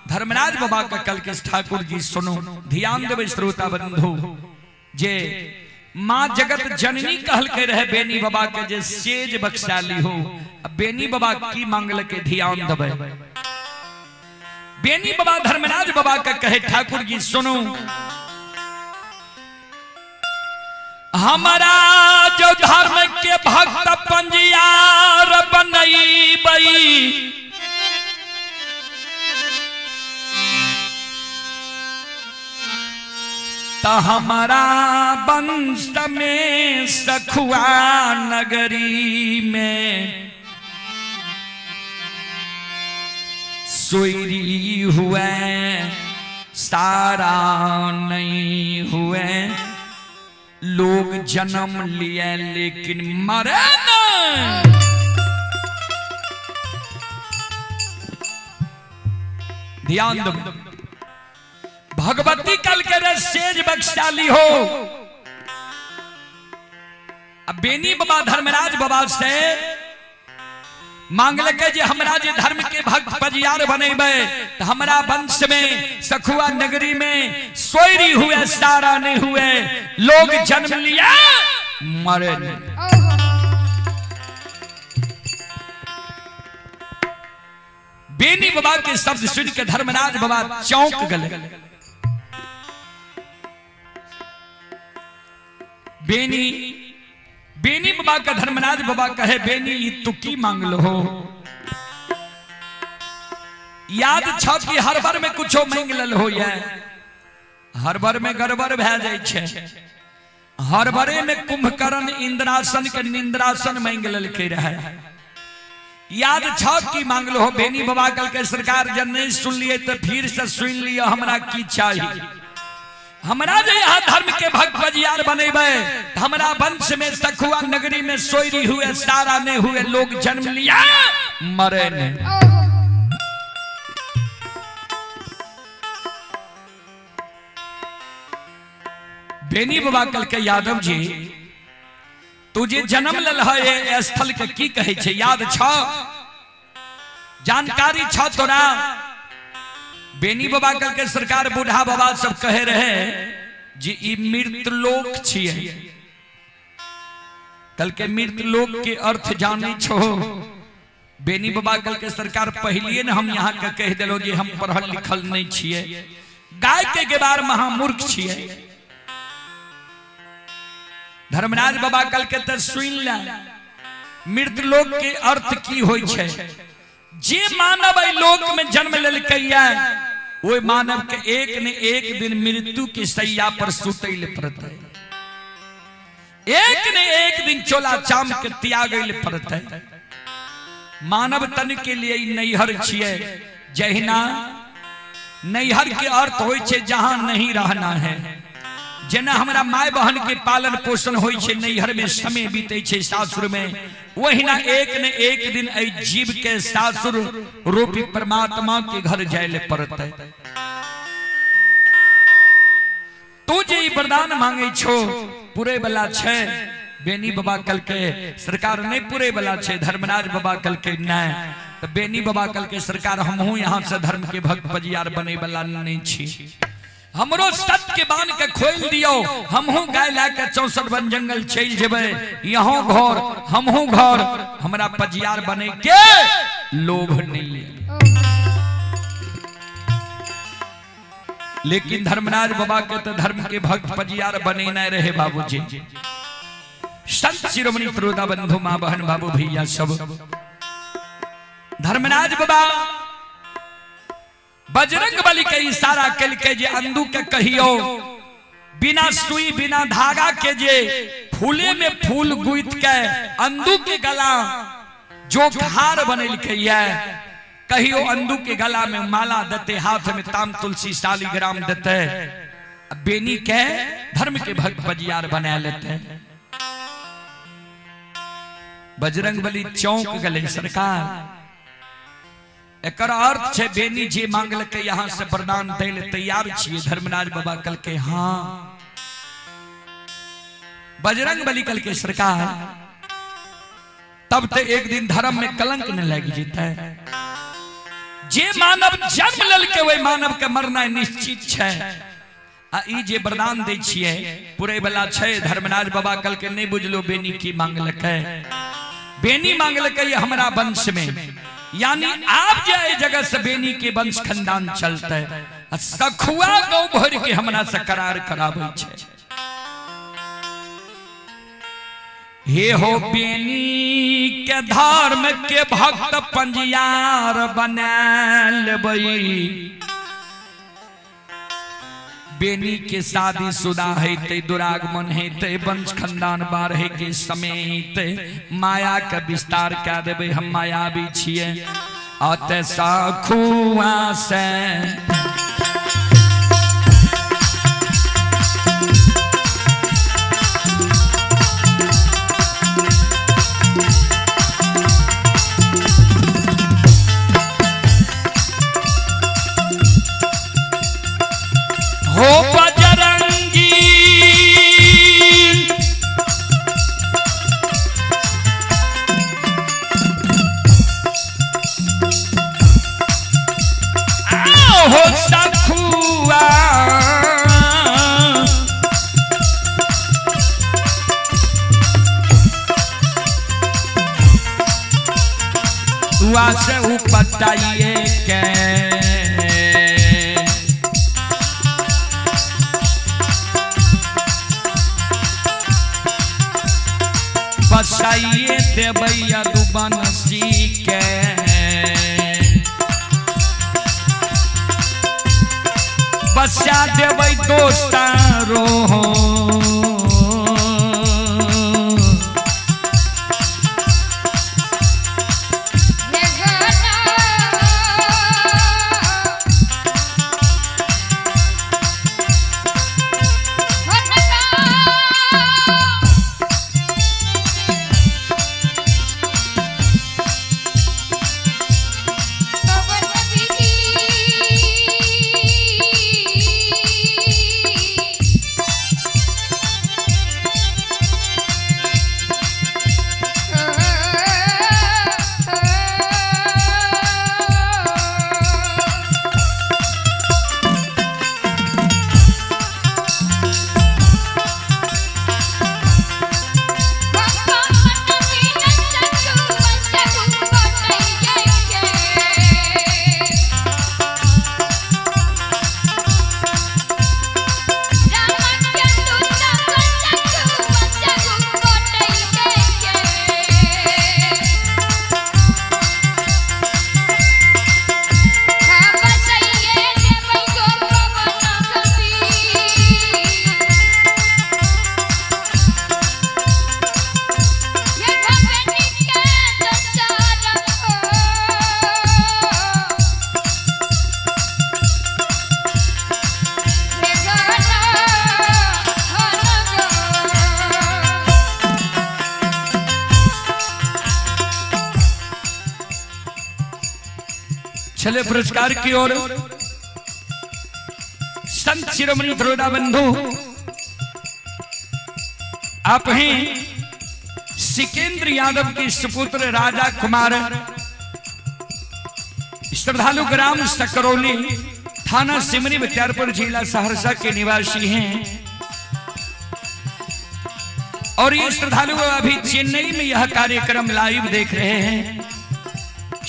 धर्मराज बाबा का कल के ठाकुर जी सुनो, ध्यान देवे श्रोता बंधु, जे माँ जगत जननी कहल के रहे बेनी बाबा के जे सेज बख्शाली हो। अब बेनी बाबा की मांगल के ध्यान देवे। बेनी बाबा धर्मराज बाबा का कहे ठाकुर जी सुनो, हमारा जो धर्म के भक्त पंजियार बनई तो हमारा वंश में सखुआ नगरी में सोयरी हुए, सारा नहीं हुए, लोग जन्म लिए लेकिन मरे नहीं। ध्यान दो, भगवती कल के रे सेज बख्शाली हो। अब बेनी बाबा धर्मराज बाबा से मांगलकै जे हमरा जे धर्म के भक्त पजियार बनेबै तो हमरा वंश में सखुआ नगरी में सोयरी हुए, सारा नहीं हुए, लोग जन्म लिया मरे नहीं। बेनी बाबा के शब्द सुन के धर्मराज बाबा चौंक गए। बेनी बेनी बाबा का धर्मराज बाबा कहे बेनी ई तू की मांग लो हो, याद छ कि हर बार में कुछो मांग लल हो, ये हर बार में गड़बड़ भए जाइ छै, हर बारे में कुंभकर्ण इंद्रासन के निंद्रासन मांग ललके रहे, याद छ की मांग लो हो। बेनी बाबा कल के सरकार जब नहीं सुन लिए तो फिर से सुन लियो, हमरा की चाहिए, हमरा जे यहाँ धर्म के भक्त बजियार बनेबै हमरा वंश में सखुआ नगरी में सोयरी हुए, सारा नहीं हुए, लोग जन्म लिया मरे नहीं। बेनी बाबा कल के यादव जी तू जे जन्म लल है स्थल के की कहे छे, याद छ, जानकारी छ तोरा। बेनी बाबा कल के सरकार बूढ़ा बाबा सब कहे रहे जे ई मृत लोक छिए, कल के मृत लोक के अर्थ जाने छो। बेनी बाबा कल के सरकार पहलिए ने हम यहाँ के कह दिलो जे हम पढ़ल लिखल नहीं छिए, गाय के गेबार महामूर्ख छिए। धर्मराज बाबा कल के तो सुन ले मृत लोक के अर्थ की होई छे, जे मानव एहि लोक में जन्म लेलकैया ओहि मानव के एक ने एक दिन मृत्यु के सैया पर सुतै ले पड़तै, एक ने एक दिन चोला चाम के त्यागै ले पड़तै। मानव तन के लिए ई नैहर छियै, जहिना नैहर के अर्थ होई छे जहां नहीं रहना है, जेना हमरा माय बहन के पालन पोषण होइ छै, नैहर में समय बीते छै सासुर में, वहिना एक न एक दिन एहि जीव के सासुर रूपी परमात्मा के घर जाय ले पड़तै। तू जे ई वरदान मांगे छो पूरे वाला छै? बेनी बाबा कहलकै सरकार नहीं पूरे वाला छै। धर्मराज बाबा कहलकै नहीं। तो बेनी बाबा कहलकै सरकार हमहूँ यहाँ से धर्म के भक्त पजियार बने वाला नहीं छी, हमरो सत्य के बांध के खोल दियो, हमहूँ गाय ला के 64 वन जंगल चल जेबै, यहाँ घर हमहूँ घर, हमरा पजियार बने के लोभ नहीं है। लेकिन धर्मराज बाबा के तो धर्म के भक्त पजियार बने नहीं रहे बाबूजी। संत शिरोमणि त्रोदा बंधु माँ बहन बाबू भैया सब, धर्मराज बाबा बजरंग बली के इशारा कलके जे अंदू के कहियो बिना सुई बिना धागा के जे फूले में फूल गुथ के अंदू के गला जो हार बनेलकै है, कहियो अंदू के गला में माला देते, हाथ में ताम तुलसी शालिग्राम देते, बेनी के धर्म के भक्त बजियार बना लेते। बजरंग बली चौंक गले सरकार, एकर अर्थ छे बेनी जे मांगलकै यहाँ से वरदान दै ले तैयार छियै। धर्मराज बाबा कहलकै हाँ। बजरंग बली कहलकै सरकार तब तो एक दिन धर्म में कलंक न लग जेतै, जे मानव जन्म लेलकै वही मानव के मरना निश्चित छै, आ ई जे वरदान दै छियै पूरे वाला छै। धर्मराज बाबा कहलकै नहीं बुझलो बेनी की मांगलकै, बेनी मांगलकै हमरा वंश में, यानी आप जे एहि जगह से बेनी के वंश खानदान चलते, आ सखुआ गौ भर के हमरा से करार कराबै छै। हे हो बेनी के धर्म के भक्त पंजियार बना लेबै, बेनी के शादी शुदा हेतै, दुरागमन हेतै, वंश खानदान बाढ़े के समय हेतै, माया के विस्तार कए देबै, हम मायावी छियै। अत सखुआ से हो बजरंगी हो सखुआ से उपटाइए के बसाइए देवैया दुबनसी के, बसा देबै दोस्तारो। चले पुरस्कार की ओर। संत शिरोमणि द्रोड़ा बंधु आप हैं सिकेंद्र यादव के सुपुत्र राजा कुमार, श्रद्धालु ग्राम सकरौली, थाना सिमरी बख्तियारपुर, जिला सहरसा के निवासी हैं और ये श्रद्धालु अभी चेन्नई में यह कार्यक्रम लाइव देख रहे हैं।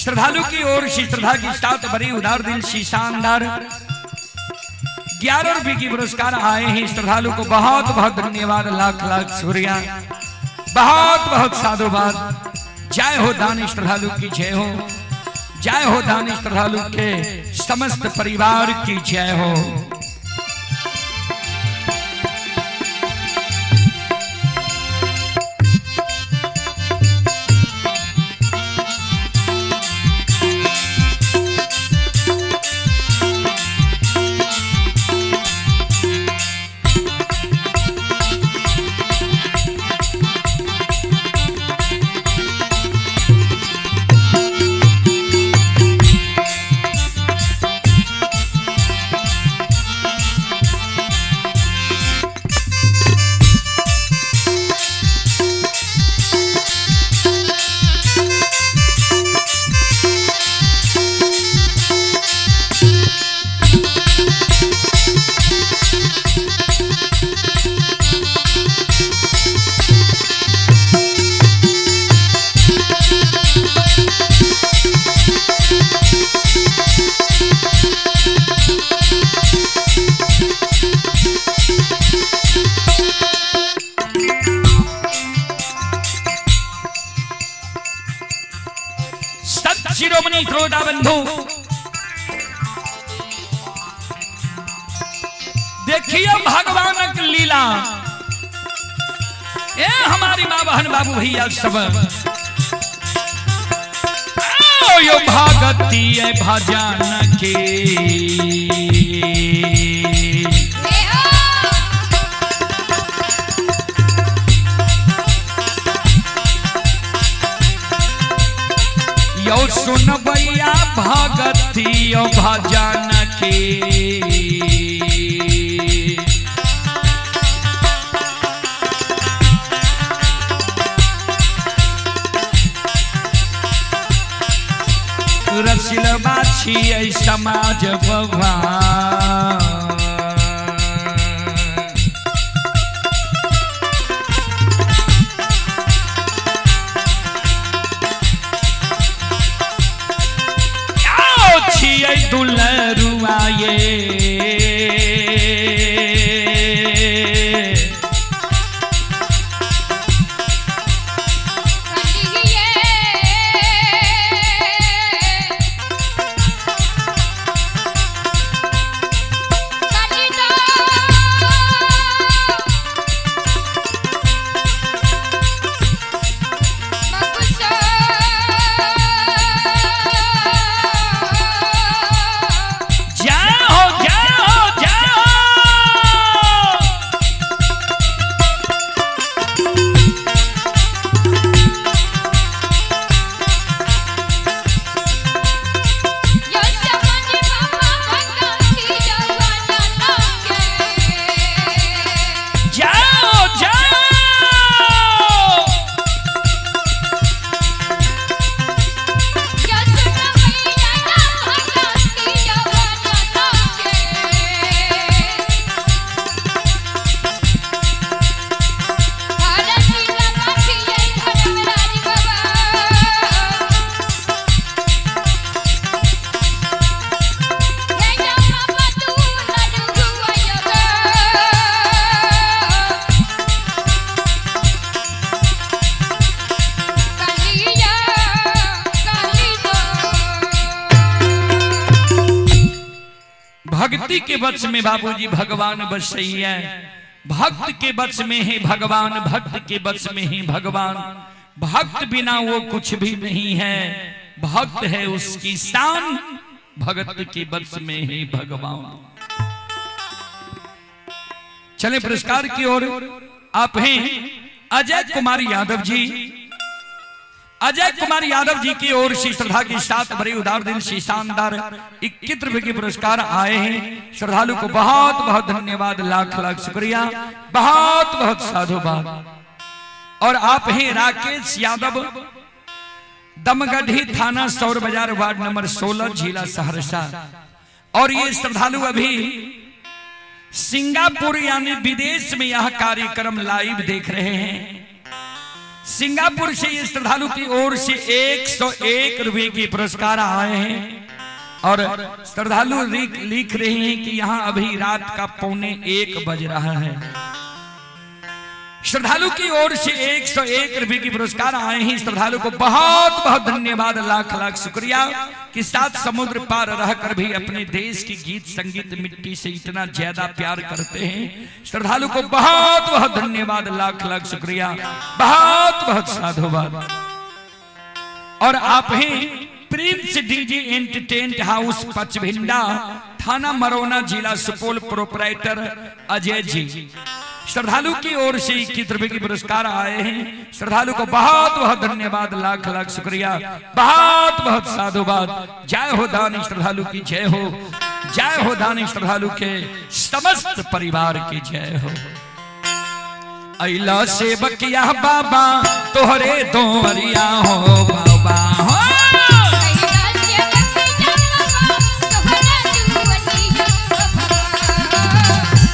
श्रद्धालु की ओर से श्रद्धा के साथ बड़ी उदार दिल सी शानदार 11 रुपए की पुरस्कार आए हैं। श्रद्धालु को बहुत बहुत धन्यवाद, लाख लाख शुक्रिया, बहुत बहुत साधुवाद। जय हो दानी श्रद्धालु की जय हो, जय हो दानी श्रद्धालु के समस्त परिवार की जय हो। संत शिरोमणि त्रोटा बंधु, देखिए भगवान की लीला। ए हमारी माँ बहन बाबू भैया सब, आओ यो भगती है भजन के। यो सुन भैया भगती यो भजन के। रसिलबा छियै समाज बबा, आओ छियै दुलरुआ ये। जय हो जय हो जय हो। जाओ जाओ। भक्ति के वश में बाबूजी भगवान बसैया, भक्त के वश में है भगवान, भक्त के वश में ही भगवान। भक्त बिना वो कुछ भी नहीं है, भक्त है उसकी शान, भगत के वश में ही भगवान। चले पुरस्कार की ओर। आप हैं अजय कुमार यादव जी, अजय कुमार यादव जी की ओर से श्रद्धा के साथ बड़े उदार दिल से शानदार 21 रुपए के पुरस्कार आए हैं। श्रद्धालु को बहुत बहुत धन्यवाद, लाख लाख शुक्रिया, बहुत बहुत साधुवाद। और आप हैं राकेश यादव, दमगढ़ी थाना सौर बाजार वार्ड नंबर 16 जिला सहरसा। और ये श्रद्धालु अभी सिंगापुर यानी विदेश में यह कार्यक्रम लाइव देख रहे हैं। सिंगापुर से ये श्रद्धालु की ओर से 101 रुपए के पुरस्कार आए हैं। और श्रद्धालु लिख रहे हैं कि यहाँ अभी रात का 12:45 बज रहा है। श्रद्धालु की ओर से 101 रुपए की पुरस्कार आए हैं। श्रद्धालु को बहुत बहुत धन्यवाद, लाख लाख शुक्रिया कि सात समुद्र पार रहकर भी अपने देश की गीत संगीत मिट्टी से इतना ज्यादा प्यार करते हैं। श्रद्धालु को बहुत बहुत धन्यवाद, लाख लाख शुक्रिया, बहुत बहुत साधुवाद। और आप हैं Prince DJ entertainment house Pachbhinda, थाना मरौना, जिला सुपौल, प्रोपराइटर अजय जी। श्रद्धालु की ओर से 21 रुपए की पुरस्कार आए हैं। श्रद्धालु को बहुत बहुत धन्यवाद, लाख लाख शुक्रिया, बहुत बहुत साधुवाद। जय हो दानी श्रद्धालु की जय हो, जय हो दानी श्रद्धालु के समस्त परिवार की जय हो। अइला से बकिया बाबा तोहरे दोरिया हो बाबा हो।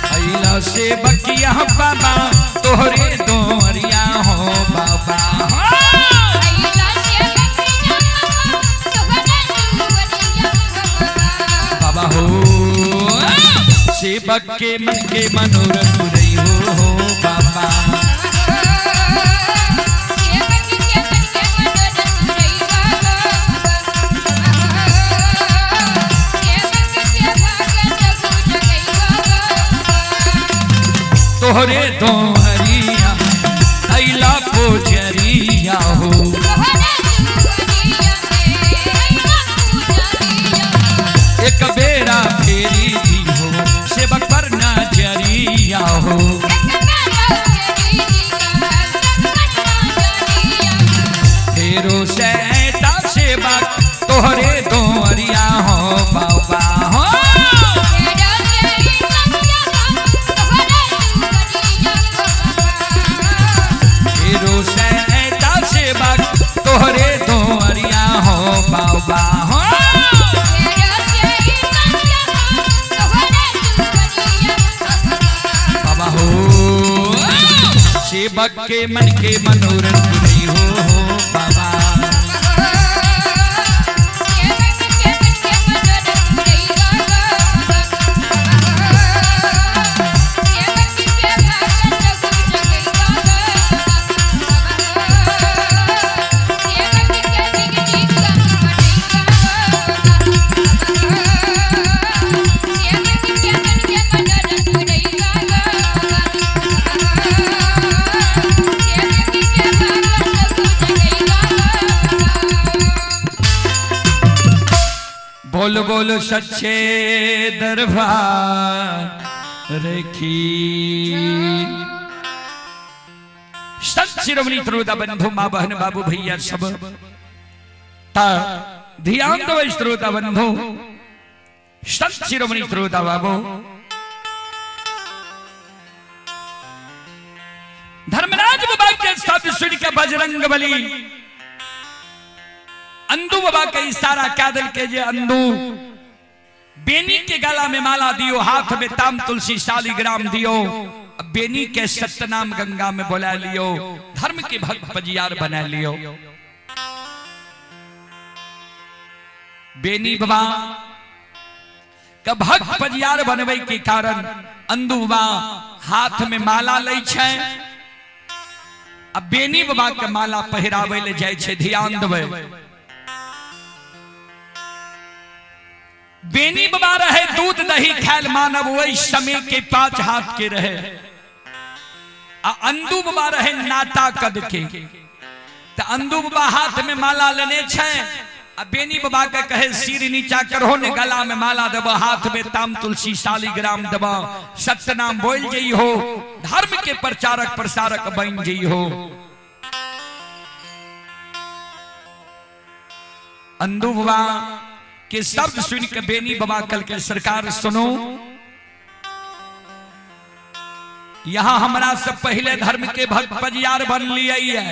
अइला से बकिया बाबा तोहरे दोरिया हो बाबा हो। बाबा हो सेवक के मन के मनोरथ रही हो बाबा। तोहरे दोहरिया अइला पोजरिया हो। एक बेरा फेरी दी हो सेवक पर नजरिया हो। फेरो सैता सेवक तोहरे दोहरिया हो बाबा हो। फेरो सैता सेवक तोहरे दोहरिया हो बाबा हो। बाबा हो सेवक के मन के मनोरथ नहीं हो बाबा। बोल बोल सच्चे दरबार की। संत शिरोमणि श्रोता बंधु, माँ बहन, बाबू भैया सब ता ध्यान दो श्रोता बंधु, संत शिरोमणि श्रोता बाबू। धर्मराज बाबा के शब्द सुन के बजरंग बली अंदू बाबा के इशारा क्या दिल के जे अंदू बेनी के गला में माला दियो, हाथ में ताम तुलसी शालिग्राम दियो, बेनी के सत्यनाम गंगा में बुला लियो, धर्म के भक्त पजियार बना लियो। बेनी बाबा के भक्त पजियार बनवे के कारण अंदू बाबा हाथ में माला लै छै, आ बेनी बाबा के माला पहिरावे ले जाय छै। ध्यान देबै, बेनी बाबा रहे दूध दही खायल मानव वही समय के 5 हाथ के रहे, आ अंदू बाबा रहे नाटा कद के। तो अंदू बाबा हाथ में माला लेने छै, आ बेनी बाबा के कहे सिर नीचा करहो ने गला में माला देब, हाथ में ताम तुलसी शालिग्राम देब, सत्यनाम बोल जई हो, धर्म के प्रचारक प्रसारक बन जई हो। अंदू बाबा के शब्द सुन के बेनी बाबा कल के सरकार सुनो, यहाँ हमरा से पहले धर्म के भक्त पजियार बन लिए है,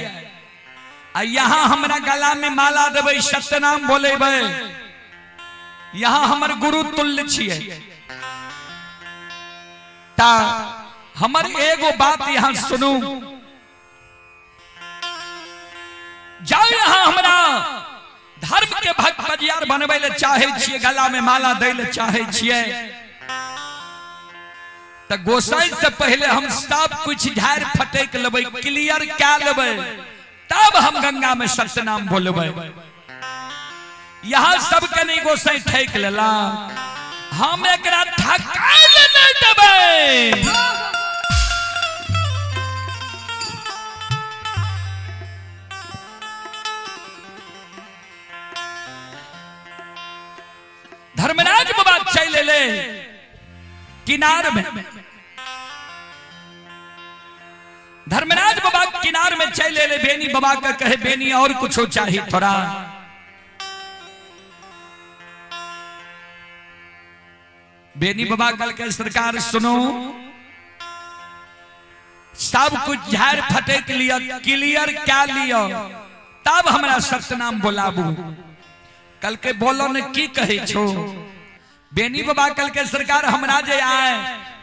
आ यहाँ हमरा गला में माला देबै, सत्यनाम बोलेबै, यहाँ हमर गुरु तुल्य छियै। ता हमर एगो बात यहाँ सुनू, जाओ यहाँ हमरा धर्म के भक्त पजियार बनबै ले चाहे छियै, गला में माला दै ले चाहे छियै, त गोसाई से पहले हम सब कुछ झाड़ फटक लेबै, क्लियर कै लेबै, तब हम गंगा में सत्यनाम बोलबै। यहाँ सबके नहीं गोसाई ठेक लेला, हम एकरा ठकाय ले नहीं देबै। धर्मराज बाबा चल ले किनार में, धर्मराज बाबा किनार में चल ले, बेनी बाबा का कहे बेनी और कुछ हो चाहिए थोड़ा। बेनी बाबा कल के सरकार सुनो, सब कुछ झाड़ फटक लिया, क्लियर क्या लिया, तब हमरा सत्यनाम बोलाबू। कल के बोलो ने की कहे छो? बेनी बाबा कल के सरकार हमरा जे आए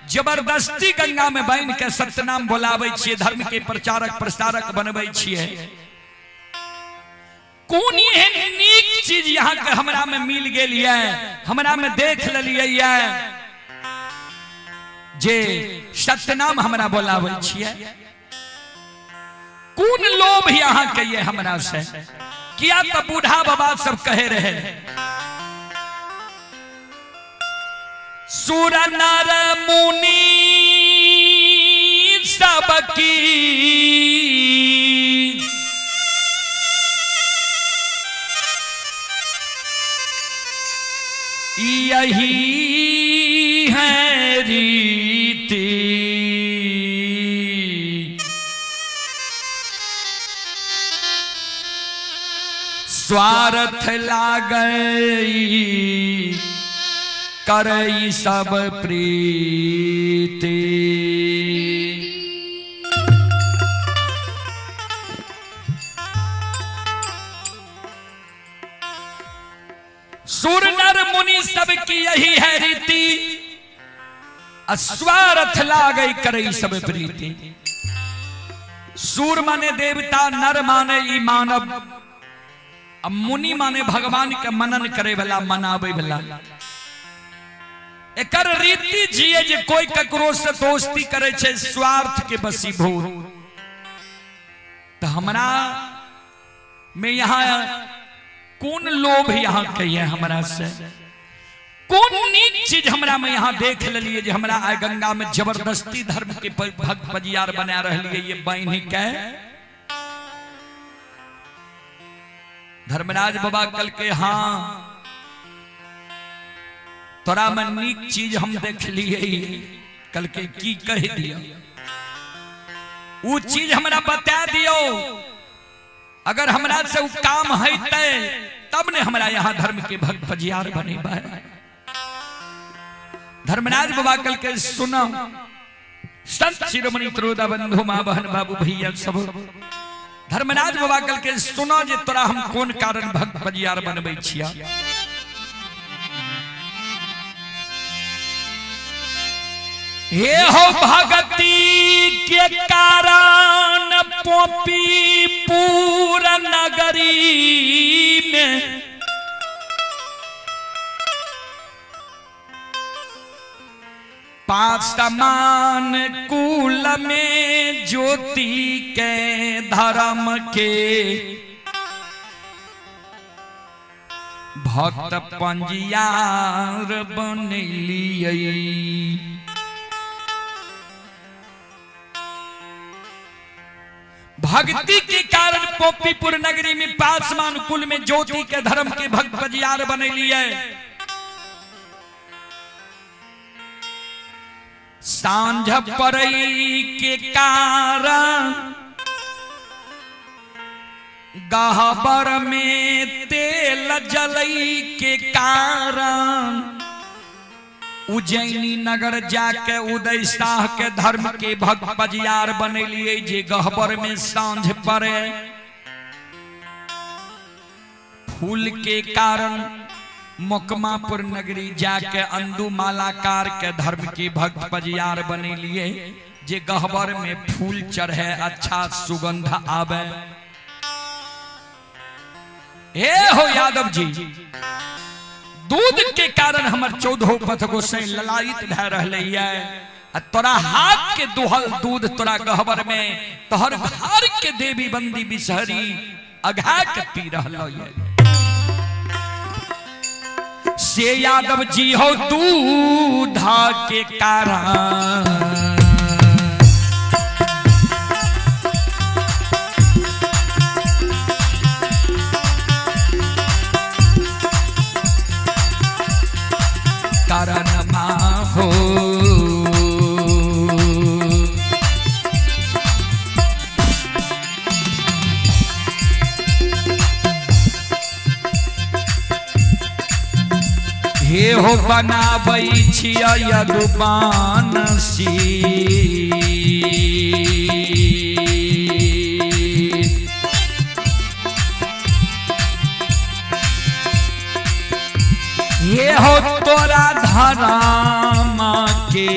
जबरदस्ती गंगा में बन के सत्यनाम बोलाबै छियै, धर्म के प्रचारक प्रसारक बनबै छियै। कोन एहन नीक चीज यहाँ के हमरा में मिल गेल ये, हमरा में देख लेलियै ये जे सत्यनाम हमरा बोलाबै छियै? कोन लोभ यहाँ के ये हमरा से? किया तो बूढ़ा बाबा सब कहे रहे, सुर नर मुनि सबकी यही है रीति, स्वार्थ लागई करई सब प्रीति। सुर नर मुनि सबकी यही है रीति, स्वार्थ लागई करई सब प्रीति। सूर माने देवता, नर माने ई मानव, आ मुनि माने भगवान के मनन करे वाला, मनावे वाला। एकर रीति जिए जे कोई ककरो से दोस्ती करे छे स्वार्थ के बसीभूत। तो हमरा में यहाँ कौन लोभ यहाँ के है हमरा से? कौन नीक चीज हमरा में यहाँ देख लेलिए जे हमरा आइ गंगा में जबरदस्ती धर्म के भक्त पजियार बना रहलिए ये बहनी के? धर्मराज बाबा कल के हाँ तोरा में नीक चीज हम देख लिए, कल के की कह दिया वो चीज हमरा बता दियो, अगर हमरा से वो काम है तब ने हमरा यहाँ धर्म के भक्त पजियार बने। धर्मराज बाबा कल के सुनो, संत शिरोमणि त्रोदा बंधु माँ बहन बाबू भैया सब, धर्मराज बाबा कल के सुनो जे तोरा हम कोन कारण भक्त पजियार बनबै छिया। हे हो भगती के कारण पोपी पूर नगरी में पासमान कुल में ज्योति के धर्म के भक्त पंजियार बनलियै। भक्ति के कारण पोपीपुर नगरी में पासमान कुल में ज्योति के धर्म के भक्त पंजियार बनलियै। सांझ पड़ई के कारण गहबर में तेल लजलई के कारण उज्जैनी नगर जाके उदय शाह के धर्म के भक्त पजियार बनेलिए जे गहबर में सांझ पड़े। फूल के कारण मोकमापुर नगरी जाके अंदू मालाकार के धर्म के भक्त पजियार बनेलिए जे गहबर में फूल चढ़े अच्छा सुगंध आवे। हे हो यादव जी, दूध के कारण हमर 14 पथ गोसाई ललायित भए रहले आ तोरा हाथ के दुहल दूध तोरा गहबर में तोहर घर के देवी बंदी बिसहरी अघा के पी रहल ये। से यादव जी हो दूध के कारण कारण हो। हे हो बनाबै छियै यदुबानसी ये हो तोरा धराम के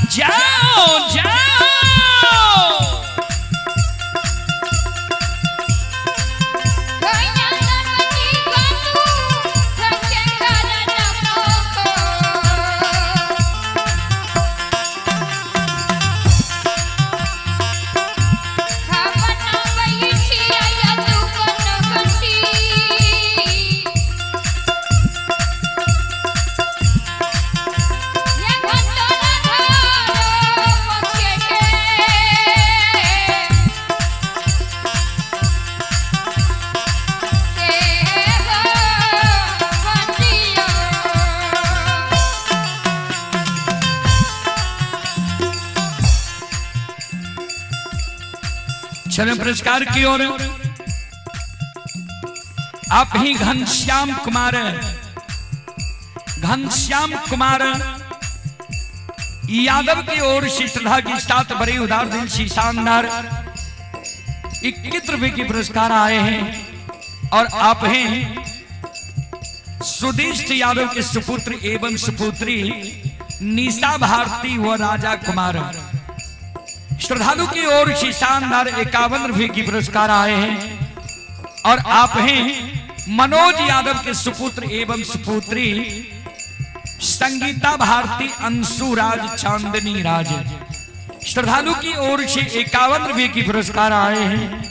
जाओ जाओ। चले पुरस्कार की ओर। आप ही घनश्याम कुमार, घनश्याम कुमार यादव की ओर से श्रद्धा के साथ बड़े उदार दिल से शानदार 21 रुपए के पुरस्कार आए हैं। और आप हैं सुदिष्ट यादव के सुपुत्र एवं सुपुत्री निशा भारती व राजा कुमार। श्रद्धालु की ओर से शानदार 51 रुपए की पुरस्कार आए हैं। और आप हैं मनोज यादव के सुपुत्र एवं सुपुत्री संगीता भारती अंशु राज चांदनी राज। श्रद्धालु की ओर से 51 रुपए की पुरस्कार आए हैं।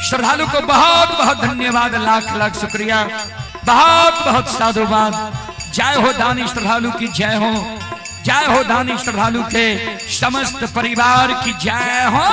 श्रद्धालु को बहुत बहुत धन्यवाद, लाख लाख शुक्रिया, बहुत बहुत साधुवाद। जय हो दानी श्रद्धालु की जय हो, जय हो दानी श्रद्धालु के समस्त परिवार की जय हो।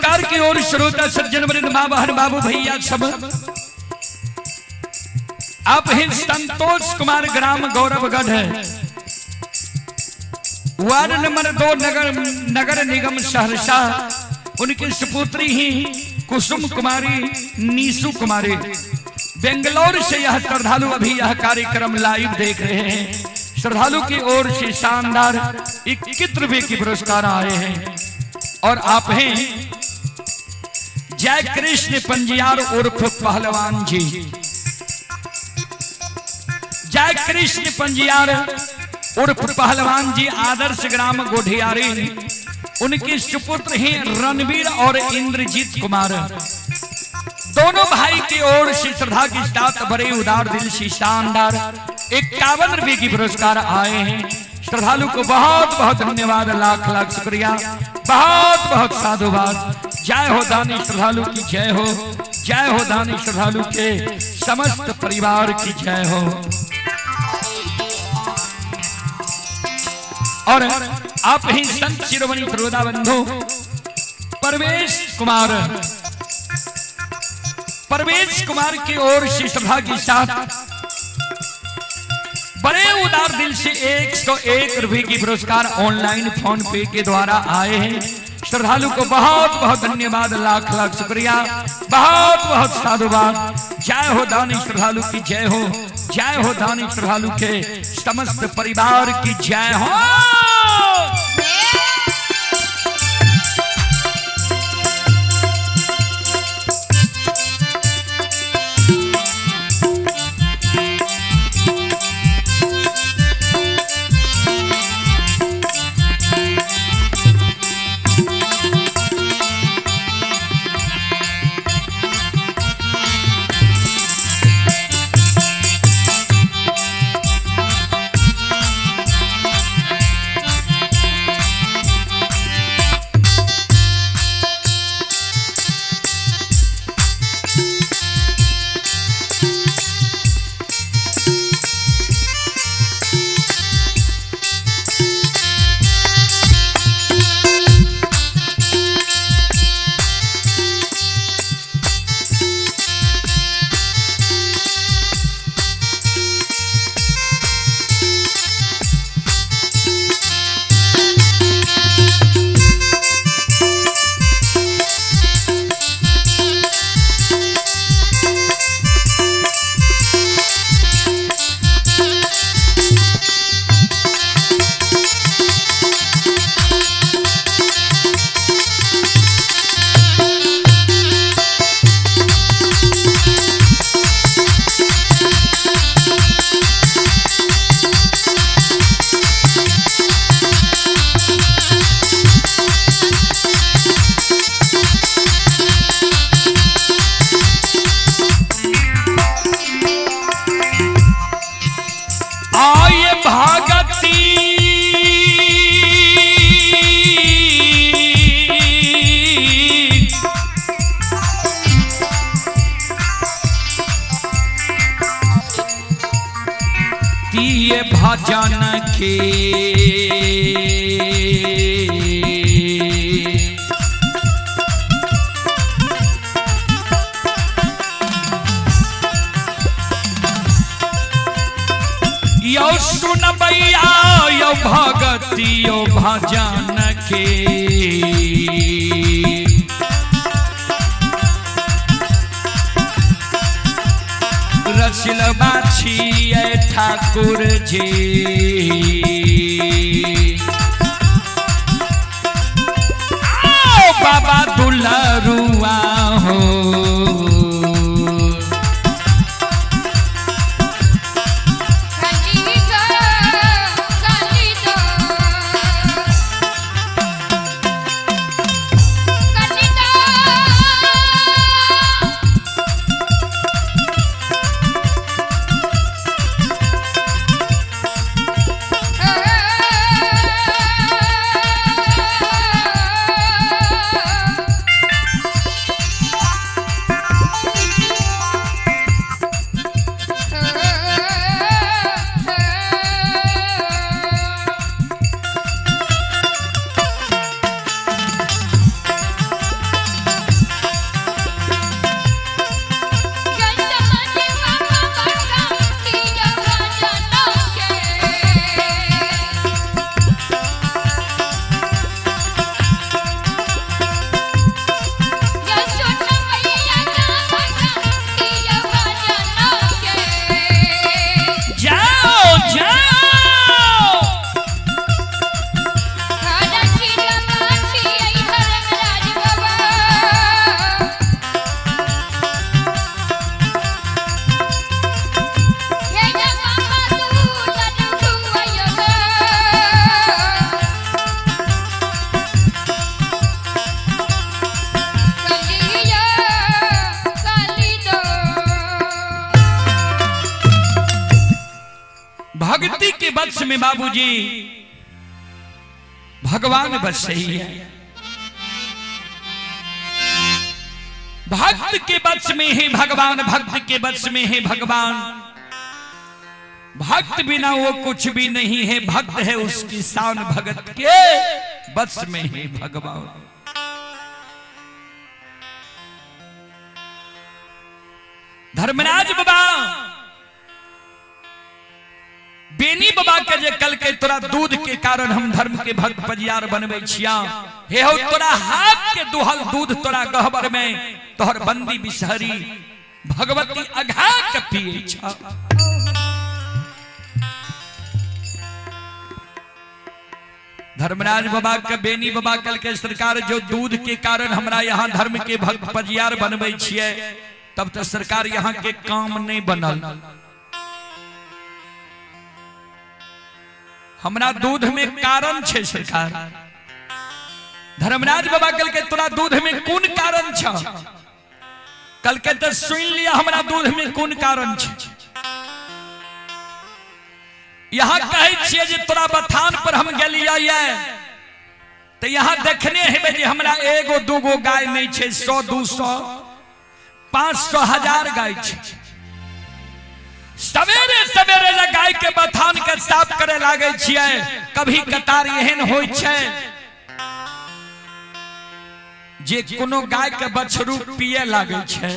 पुरस्कार की ओर श्रोता सज्जन वृंद माँ बहन बाबू भैया सब आप ही संतोष कुमार ग्राम गौरवगढ़ वार्ड नंबर 2 नगर नगर निगम सहरसा, उनकी सुपुत्री ही कुसुम कुमारी नीसू कुमारी बेंगलोर से यह श्रद्धालु अभी यह कार्यक्रम लाइव देख रहे हैं। श्रद्धालु की ओर से शानदार 21 रुपए की पुरस्कार आए हैं। और आप हैं जय कृष्ण पंजियार उर्फ पहलवान जी, जय कृष्ण पंजियार उर्फ पहलवान जी आदर्श ग्राम गोढियारी, उनके सुपुत्र हैं रणवीर और इंद्रजीत कुमार। दोनों भाई की ओर से श्रद्धा के साथ बड़े उदार दिल से शानदार 51 रुपए की पुरस्कार आए हैं। श्रद्धालु को बहुत बहुत धन्यवाद, लाख लाख शुक्रिया, बहुत बहुत साधुवाद। जय हो दानी श्रद्धालु की जय हो, जय हो दानी श्रद्धालु के समस्त परिवार की जय हो। और आप ही संत शिरोमणि श्रोता बंधु परवेश कुमार, परवेश कुमार की ओर से सभा के साथ बड़े उदार दिल से 101 रुपए की पुरस्कार ऑनलाइन फोन पे के द्वारा आए हैं। श्रद्धालु को बहुत बहुत धन्यवाद, लाख लाख शुक्रिया, बहुत बहुत साधुवाद। जय हो दानी श्रद्धालु की जय हो, जय हो दानी श्रद्धालु के समस्त परिवार की जय हो। आए भागती तीय भजन के यो सुनबैया यो भगती यो भजन के। रसिल बाछिए ठाकुर जी, आओ बाबा दुलरुआ हो। Oh! वंश में बाबूजी भगवान बसई है। भक्त के वश में ही भगवान, भक्त के वश में ही भगवान। भक्त बिना वो कुछ भी नहीं है, भक्त है उसकी शान, भगत के वश में ही भगवान। धर्मराज बाबा बेनी बाबा के जे कल के तोरा दूध के कारण हम धर्म के भक्त पजियार बनबै छिया, हे हो तोरा हाथ के दुहल दूध तोरा गहबर में तोहर बंदी बिसहरी भगवती अघा के पिए छा। धर्मराज बाबा के बेनी बाबा कल के सरकार जो दूध के कारण हमरा यहाँ धर्म के भक्त पजियार बनबै छियै, तब तो सरकार यहाँ के काम नहीं बनल। हमरा दूध में कारण छे सरकार। धर्मराज बाबा कल के तोरा दूध में कोन कारण छ? कल के तो सुन लिया हमरा दूध में कोन कारण छे। यहाँ कहै छियै जे तोरा बथान पर हम गेलियै ये, तो यहाँ देखने हेबै जे हमरा एगो दूगो गाय नहीं छे, 100 200 500 1000 गाय छे। सवेरे सवेरे जे गाय के बथान के साफ करे लागे छियै, कभी कतार एहन होइ छै जे कोनो गाय के बछरू पिए लागे छै।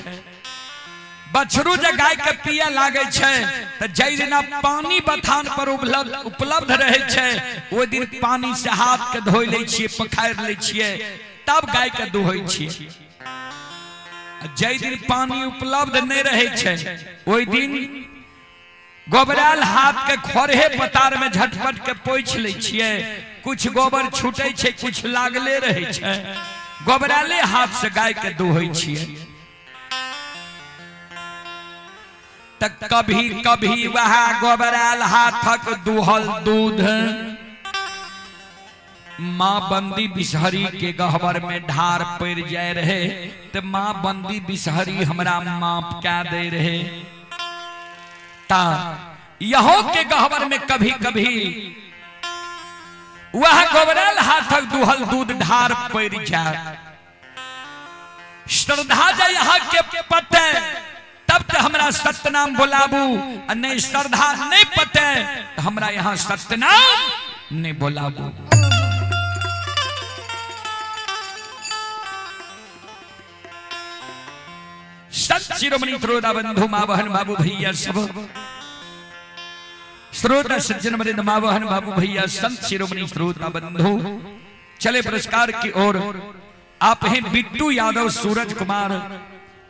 बछरू जे गाय के पिए लागे छै तऽ जाहि दिना पानी बथान पर उपलब्ध रहै छै, ओहि दिन पानी से हाथ के धोइ लै छियै, पखारि लै छियै, तब गाय के दुहै छियै। जाहि दिन पानी उपलब्ध नहि रहै छै, ओहि दिन गोबरायल हाथ के खोरहे पतार में झटपट के पोछि लै छियै। कुछ गोबर छूटै छै, कुछ लागले रहै छै, गोबरायले हाथ से गाय के दुहै छियै। तऽ कभी कभी वएह गोबरायल हाथक दुहल दूध माँ बंदी बिसहरी के गहबर में ढार पड़ जाए रहे, तो माँ बंदी बिसहरी हमरा माप क्या दे रहे। ता यहो के गहबर में कभी कभी वह गोबरल हाथक दुहल दूध ढार पड़ जाए। श्रद्धा जे यहाँ के पते तब तो हमरा सत्यनाम बोलाबू, आ नहीं श्रद्धा नहीं पते तो हमरा यहाँ सत्यनाम नहीं बोलाबू। सत शिरोमणि श्रोता बंधु माँ बहन बाबू भैया सब श्रोता सज्जन वृंद माँ बहन बाबू भैया संत शिरोमणि श्रोता बंधु, चले पुरस्कार की ओर। आप हैं बिट्टू यादव, सूरज कुमार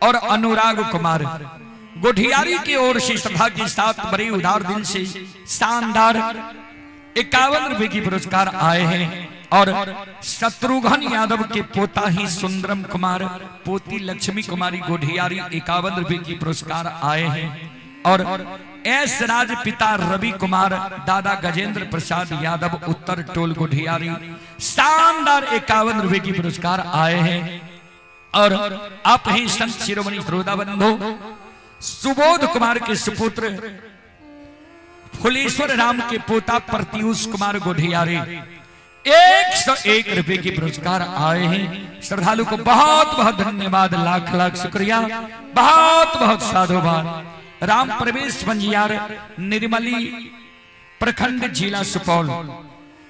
और अनुराग कुमार गोठियारी की ओर से सभा के साथ बड़े उदार दिल से शानदार 51 रुपए की पुरस्कार आए हैं। और शत्रुघ्न यादव के पोता ही सुंदरम कुमार, पोती लक्ष्मी कुमारी गोठियारी 51 रुपए की पुरस्कार आए हैं। और एस राज पिता रवि कुमार, दादा गजेंद्र प्रसाद यादव, उत्तर टोल गोठियारी शानदार 51 रुपए की पुरस्कार आए हैं। और आप ही संत शिरोमणि श्रोता बंधु सुबोध कुमार के सुपुत्र फुलेश्वर राम के पोता प्रत्यूष कुमार गोठियारी 101 रुपए की पुरस्कार आए हैं। श्रद्धालु को बहुत बहुत धन्यवाद, लाख लाख शुक्रिया, बहुत बहुत साधुवाद। राम प्रवेश पंजियार, निर्मली प्रखंड, जिला सुपौल,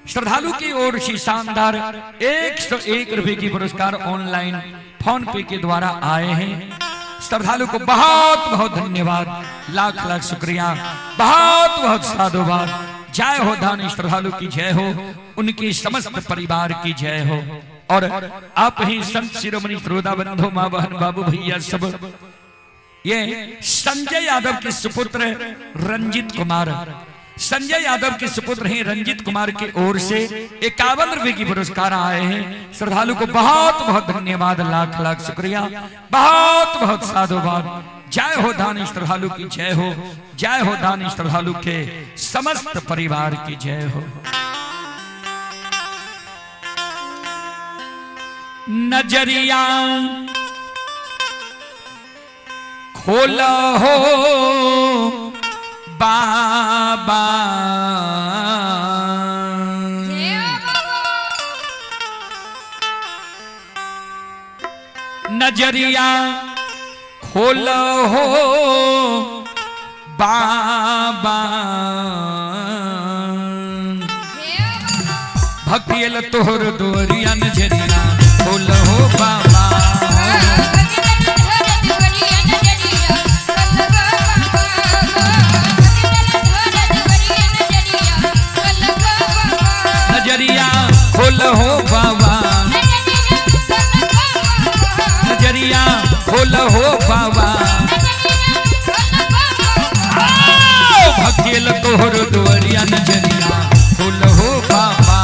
श्रद्धालु की ओर से शानदार 101 रुपए की पुरस्कार ऑनलाइन फोन पे के द्वारा आए हैं। श्रद्धालु को बहुत बहुत धन्यवाद, लाख लाख शुक्रिया, बहुत बहुत साधुवाद। जय हो दानी श्रद्धालु की जय हो, उनकी समस्त परिवार की जय हो। और आप ही संत शिरोमणि श्रोता बंधु माँ बहन बाबू भैया सब, ये संजय यादव के सुपुत्र रंजित कुमार, संजय यादव के सुपुत्र हैं रंजित कुमार की ओर से 51 रुपए की पुरस्कार आए हैं। श्रद्धालु को बहुत बहुत धन्यवाद, लाख लाख शुक्रिया, बहुत बहुत साधुवाद। जय हो दानी श्रद्धालु की जय हो, जय हो दानी श्रद्धालु के समस्त परिवार की जय हो। नजरिया खोला हो बाबा नजरिया खोल हो बाबा। भक्तियल तोहर दोरिया नजरिया खोल हो बाबा। नजरिया खोल हो बाबा, नजरिया खोल हो बाबा। भक्तियल तोहर दोरिया नजरिया खोल हो बाबा।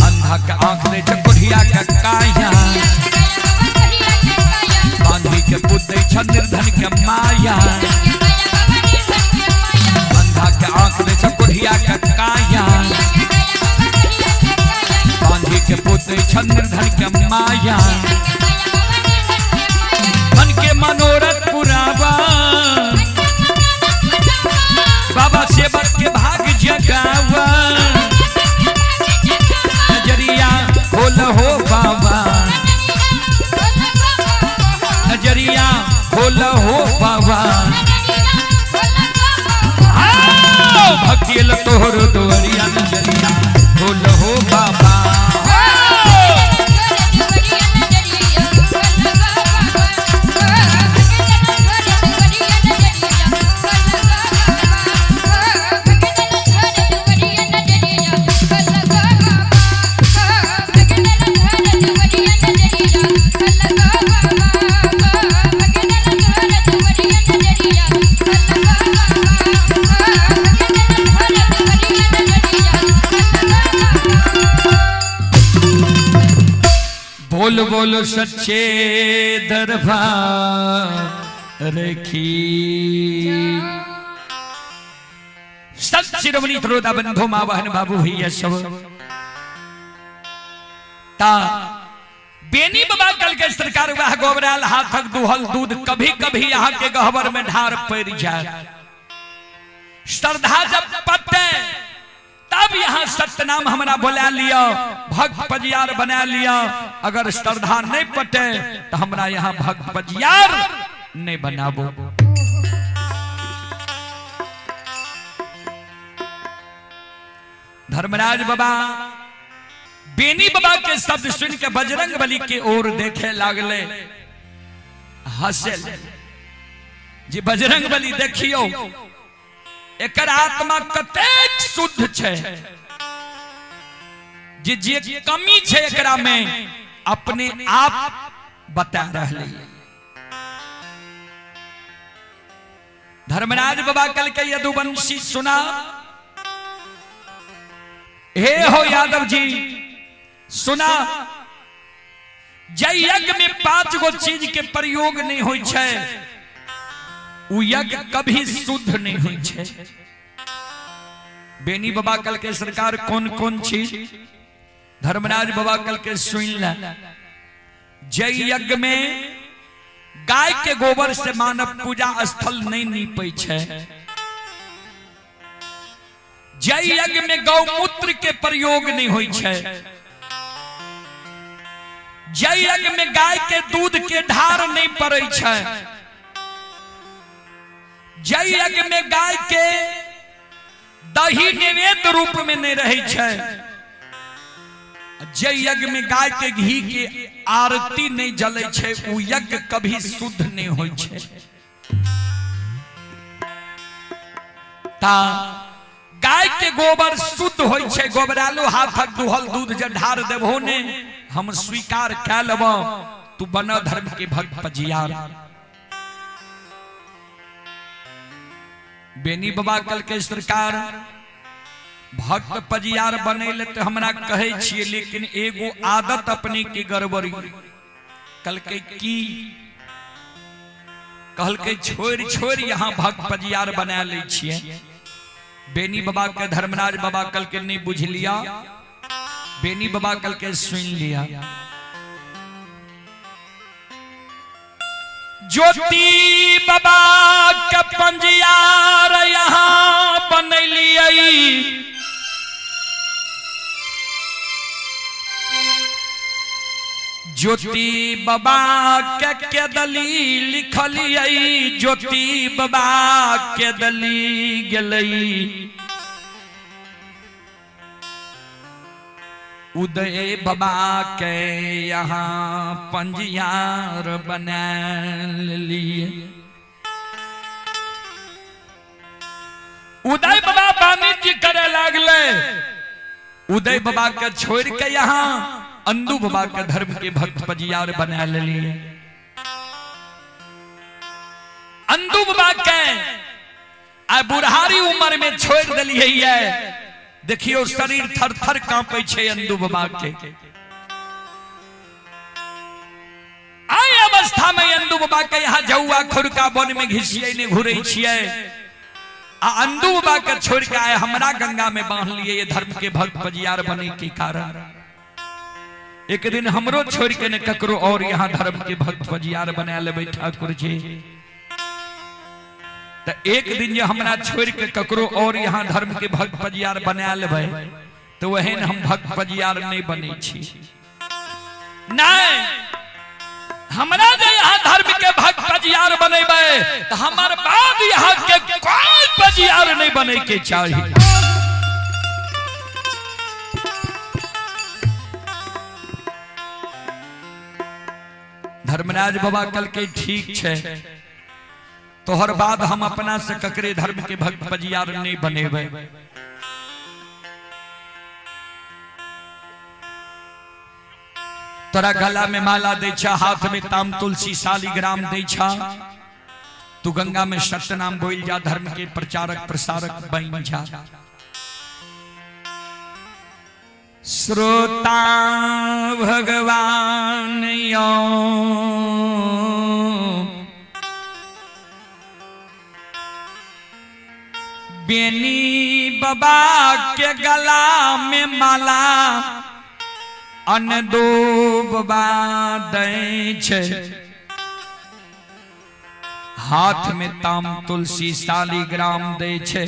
अंधा के आंख दे चकोढ़िया के काया, बांधी के पुत छ निर्धन के माया। अंधा के आंख दे चकोढ़िया के काया, बांधी के पुत छ निर्धन के माया। मन के मनोरथ पुरावा बाबा, सेवक के भाग जगावा। नजरिया खोल हो बाबा, नजरिया खोल हो बाबा। भक्तियल तोहर दोरिया नजरिया खोल हो बाबा। बोल बोल सच्चे दरबार की। संत शिरोमणि त्रोदा बंधु माँ बहन बाबू भैया सब ता बेनी बाबा कल के सरकार वह गोबराल हाथक दुहल दूध कभी कभी यहाँ के गहबर में ढार पड़ जाए। श्रद्धा जब पते तब यहाँ सत्यनाम हमरा बोला लिया, भक्त पजियार बना लिया। अगर श्रद्धा नहीं पटे तो हमरा यहाँ भक्त पजियार नहीं बनाबो। धर्मराज बाबा बेनी बाबा के शब्द सुन के बजरंग बली के ओर देखे लागले, हंसे जी। बजरंग बली देखियो एकर आत्मा कतेक शुद्ध छै, जे जे कमी छै एकरा में अपने आप बता रहले। धर्मराज बाबा कल के यदुवंशी सुना, हे हो यादव जी सुना, जय यज्ञ में 5 गो चीज के प्रयोग नहीं होई छै उ यज्ञ कभी शुद्ध नहीं होई छै। बेनी बाबा कल के सरकार कौन कौन चीज? धर्मराज बाबा कल के सुन ले, जय यज्ञ में गाय के गोबर से मानव पूजा स्थल नहीं नीपै छै, जय यज्ञ में गौमूत्र के प्रयोग नहीं होई छै, जय यज्ञ में गाय के दूध के ढार नहीं पड़ै छै, जय यज्ञ में गाय के दही नैवेद्य रूप में नहीं रहै छै, जय यज्ञ में गाय के घी के आरती नहीं जलै छै, उ यज्ञ कभी शुद्ध नहीं होई छै। ता गाय के गोबर शुद्ध होई छै, गोबरालो हाथक दुहल दूध जे ढार देबहो ने हम स्वीकार कै लेबो, तू बन धर्म के भक्त पजियार। बेनी बाबा कल के सरकार भक्त पजियार बने तो हमरा कहै छियै, लेकिन एगो आदत अपने के गड़बड़ी। कल के की कहलकै छोड़ि छोड़ि यहाँ भक्त पजियार बना लै छियै। बेनी बाबा के धर्मराज बाबा कल के नहीं बुझ लिया, बेनी बाबा कल के सुन लिया। ज्योति बाबा के पंजियार यहाँ बनैलियै। ज्योति बाबा के केदली लिखलियै, ज्योति बाबा केदली गेलै। उदय बाबा के यहाँ पंजियार बना लिए। उदय बाबा वाणिज्य करे लागले। उदय बाबा के छोड़ के यहाँ अंदू बाबा के धर्म के भक्त पजियार बना लिए। अंदू बाबा के आ बुढ़ारी उम्र में छोड़ दिलियै। देखियो शरीर थर थर कांपे छै अंदू बाबा के। आइ अवस्था में अंदू बाबा के यहाँ जौआ खुरका वन में घिसिए ने घुरे छियै। आ अंदू बाबा के छोड़ के आए हमरा गंगा में बांध लिए ये धर्म के भक्त पजियार बने के कारण। एक दिन हमरो छोड़ के ने ककरो और यहाँ धर्म के भक्त पजियार बना लेबै ठाकुर जी। तो एक दिन जे हमरा छोड़ के ककरो और यहाँ धर्म के भक्त पजियार बना लेबै तो वहन हम भक्त पजियार नहीं बने छी। नहीं, हमरा जे यहाँ धर्म के भक्त पजियार बनेबै तो हमर बाद यहाँ के कोई पजियार नहीं बने के चाहिए। धर्मराज बाबा कल के ठीक छे, तोहर बाद हम अपना से ककरे धर्म के भक्त पजियार नहीं बनेबै। तोरा गला में माला दै छा, हाथ में ताम तुलसी शालिग्राम दै छा, तू गंगा में सत्यनाम बोल जा, धर्म के प्रचारक प्रसारक बन जा। श्रोता भगवान यो बेनी बाबा के गला में माला अन दो बाबा दै छे, हाथ में ताम तुलसी शालिग्राम दै छे।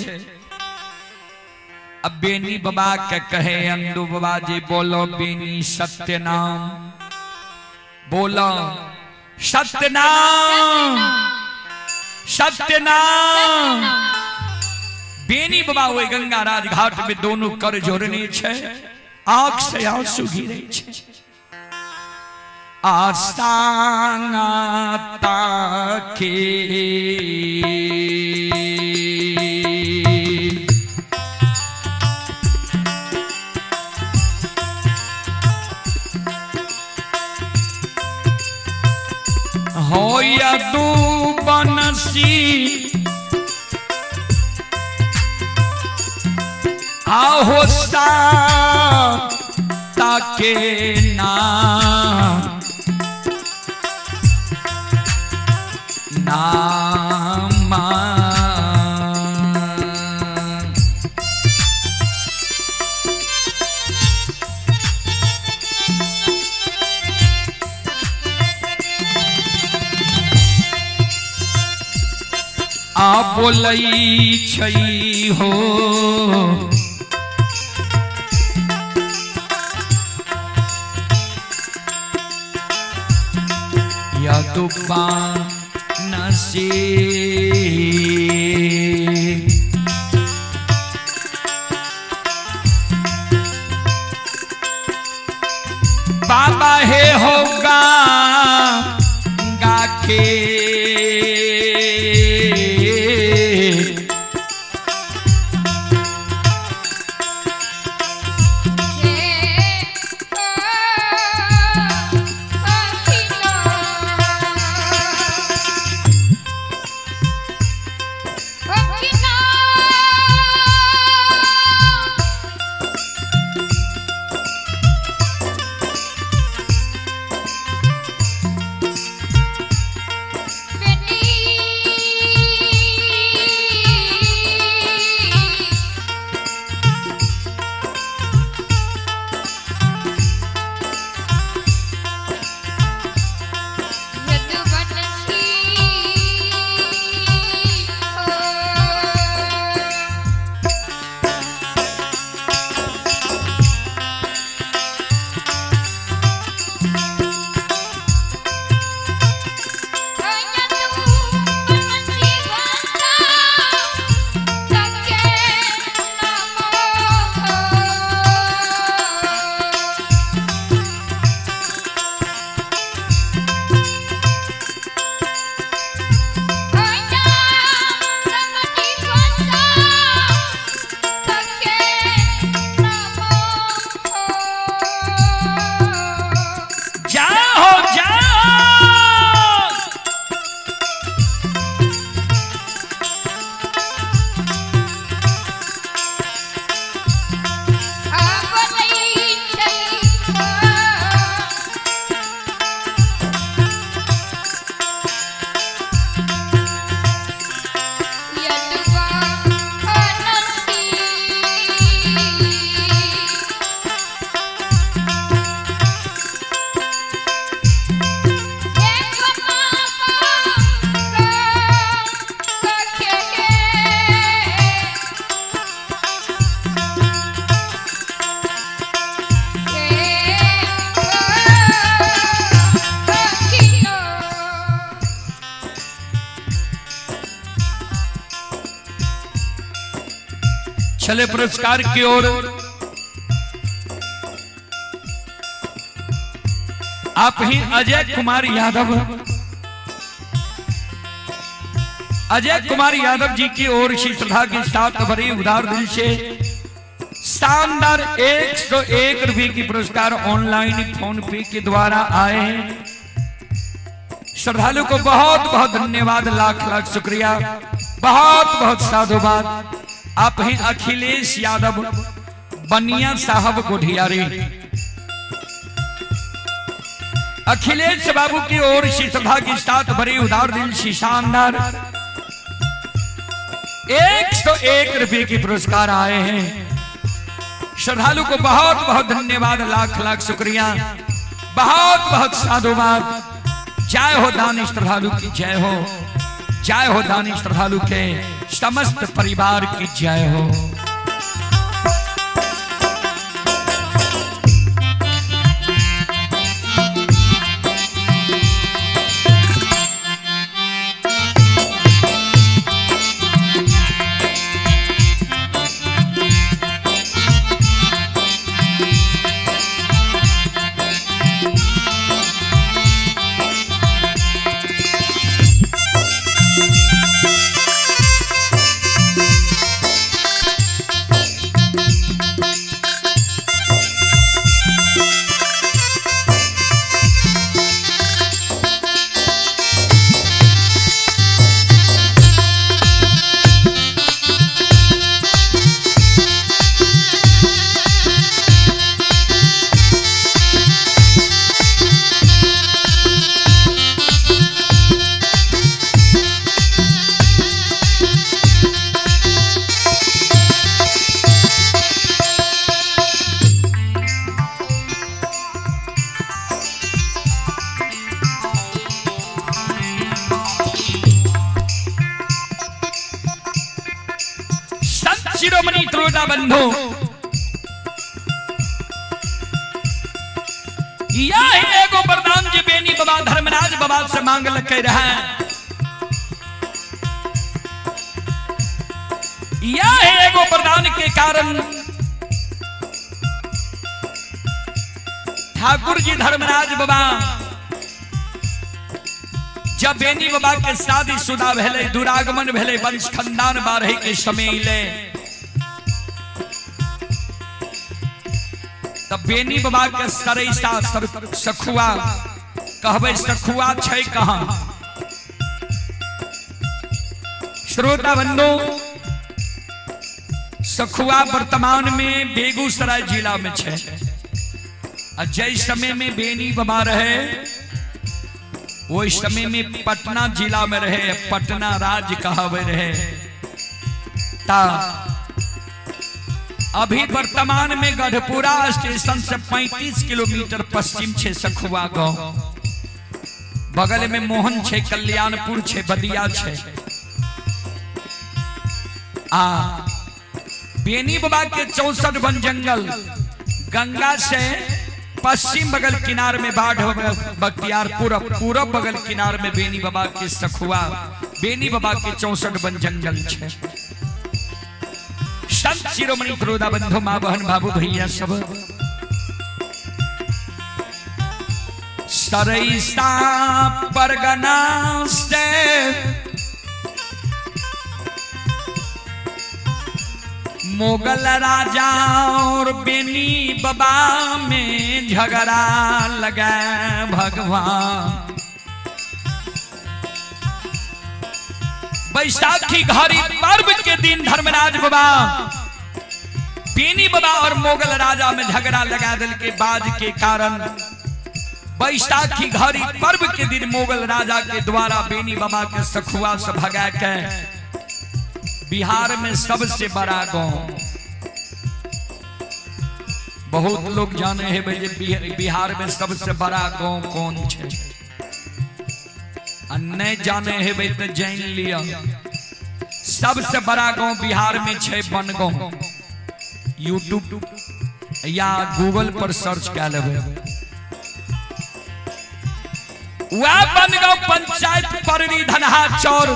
अब बेनी बाबा के कहे अंदू बाबा जी बोलो बेनी सत्य नाम, बोलो सत्य नाम, सत्य नाम। बेनी बाबा वही गंगा राज घाट में दोनों कर जोड़ने छे, आंख से आंसू गिरे छे। आस्ताना ताके हो या दू बनसी आहो सा ताके ना नामा। आ बोलै छै हो यदुपा नसी बाबा हे होगा गाके चले पुरस्कार की ओर। आप ही अजय कुमार यादव, अजय कुमार यादव जी की ओर से श्रद्धा के साथ भरी उदार दिल से शानदार 101 रुपए की पुरस्कार ऑनलाइन फोन पे के द्वारा आए हैं। श्रद्धालु को बहुत बहुत धन्यवाद, लाख लाख शुक्रिया, बहुत बहुत साधुवाद। आप हैं अखिलेश यादव, बनिया साहब गुढ़ियारी। अखिलेश बाबू की ओर से श्रद्धा के साथ भरी उदार दिल से शानदार 101 रुपए के पुरस्कार आए हैं। श्रद्धालु को बहुत बहुत धन्यवाद, लाख लाख शुक्रिया, बहुत बहुत साधुवाद। जय हो दानी श्रद्धालु की जय हो, जय हो दानी श्रद्धालु के समस्त परिवार की जय हो। संत शिरोमणि त्रोटा बंधु, यह एगो वरदान जे बेनी बाबा धर्मराज बाबा से मांग लके रहे, यह एगो वरदान के कारण ठाकुर जी धर्मराज बाबा जब बेनी बाबा के शादी शुदा भेले, दुरागमन भेले, वंश खानदान बाढ़े के समय अइले, तब बेनी बाबा के सरैसा सखुआ कहबै, सखुआ छै कहाँ? श्रोता बंधु, सखुआ वर्तमान में बेगूसराय जिला में छै आ जै समय में बेनी बाबा रहे ओहि समय में पटना जिला में रहे, पटना राज्य कहबे रहे। ता अभी वर्तमान में गढ़पुरा स्टेशन से 35 किलोमीटर पश्चिम छे सखुआ गांव, बगल में मोहन छे, कल्याणपुर छे, बदिया छे। आ बेनी बाबा के 64 वन जंगल गंगा से पश्चिम बगल किनार में बाढ़ बख्तियारपुर, पूरब बगल किनार में बेनी बाबा के सखुआ, बेनी बाबा के 64 वन जंगल छे। संत शिरोमणि क्रोधा बंधु, माँ बहन बाबू भैया सब, सरैसा परगना से मुगल राजा और बेनी बाबा में झगड़ा लगा भगवान। बैसाखी घड़ी पर्व के दिन धर्मराज बाबा बेनी बाबा और मुगल राजा में झगड़ा लगा दिल के बाज के कारण बैसाखी घड़ी पर्व के दिन मुगल राजा के द्वारा बेनी बाबा के सखुआ से भगा के बिहार में सबसे बड़ा गांव, बहुत लोग जाने हैं भाई बिहार में सबसे बड़ा गांव कौन छे, नहीं जाने है भाई तो जान लिया। सबसे बड़ा गांव बिहार में छे बनगांव। यूट्यूब या गूगल पर सर्च कर लेबै। वह बनगांव पंचायत पररी धनहा चौर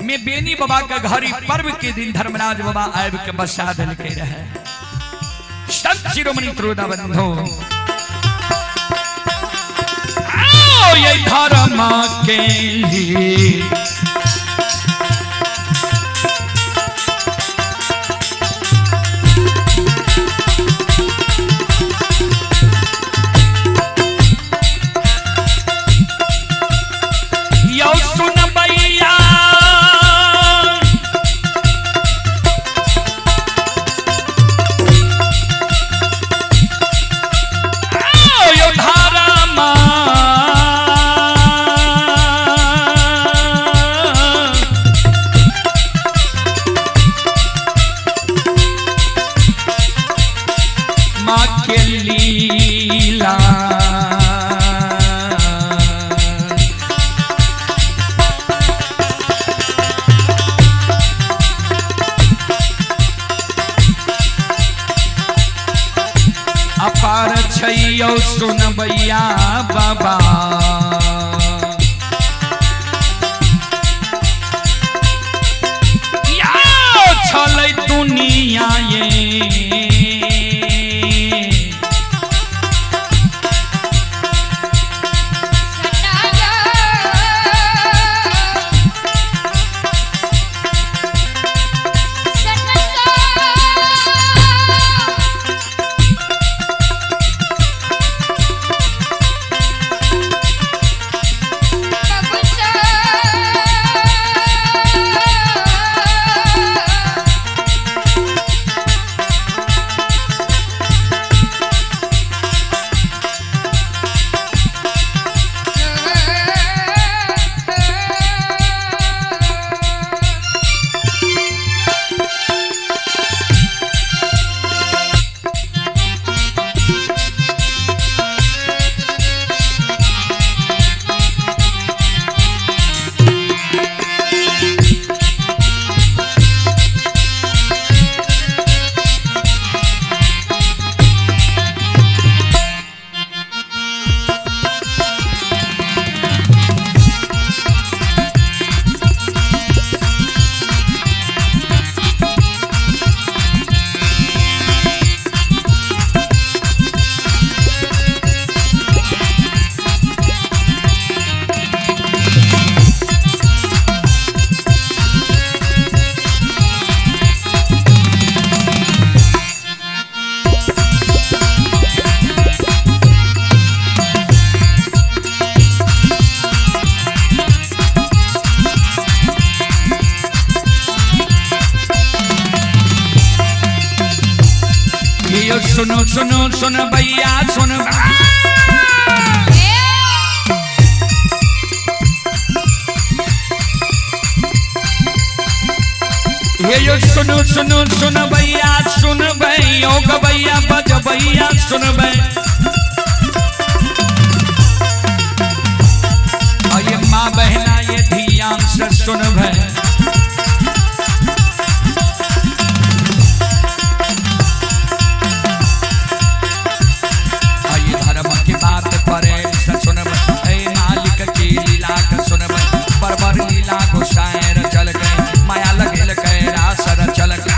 में बेनी बाबा के घर ई पर्व के दिन धर्मराज बाबा आबि के बसा देलकै रहे। संत शिरोमणि त्रोदा बंधो आओ ये धर्म के लिए यौ सुनबैया आओ यौ धर्म माँ के लीला अपार छैयौ सुनबैया बाबा या छलै दुनिया ये यो सुनो सुनो सुन भैया सुन। ये यो सुनो सुनो सुन भैया सुन भैया गबैया बज भैया सुन भै। और ये माँ बहना ये धियान से सुन भै। और ये धर्म की बात प्रेम से सुन भै। मालिक की लीला के सुन भै। बरबर लीला घुसाए चल गए माया लगेल के रासर चल गए।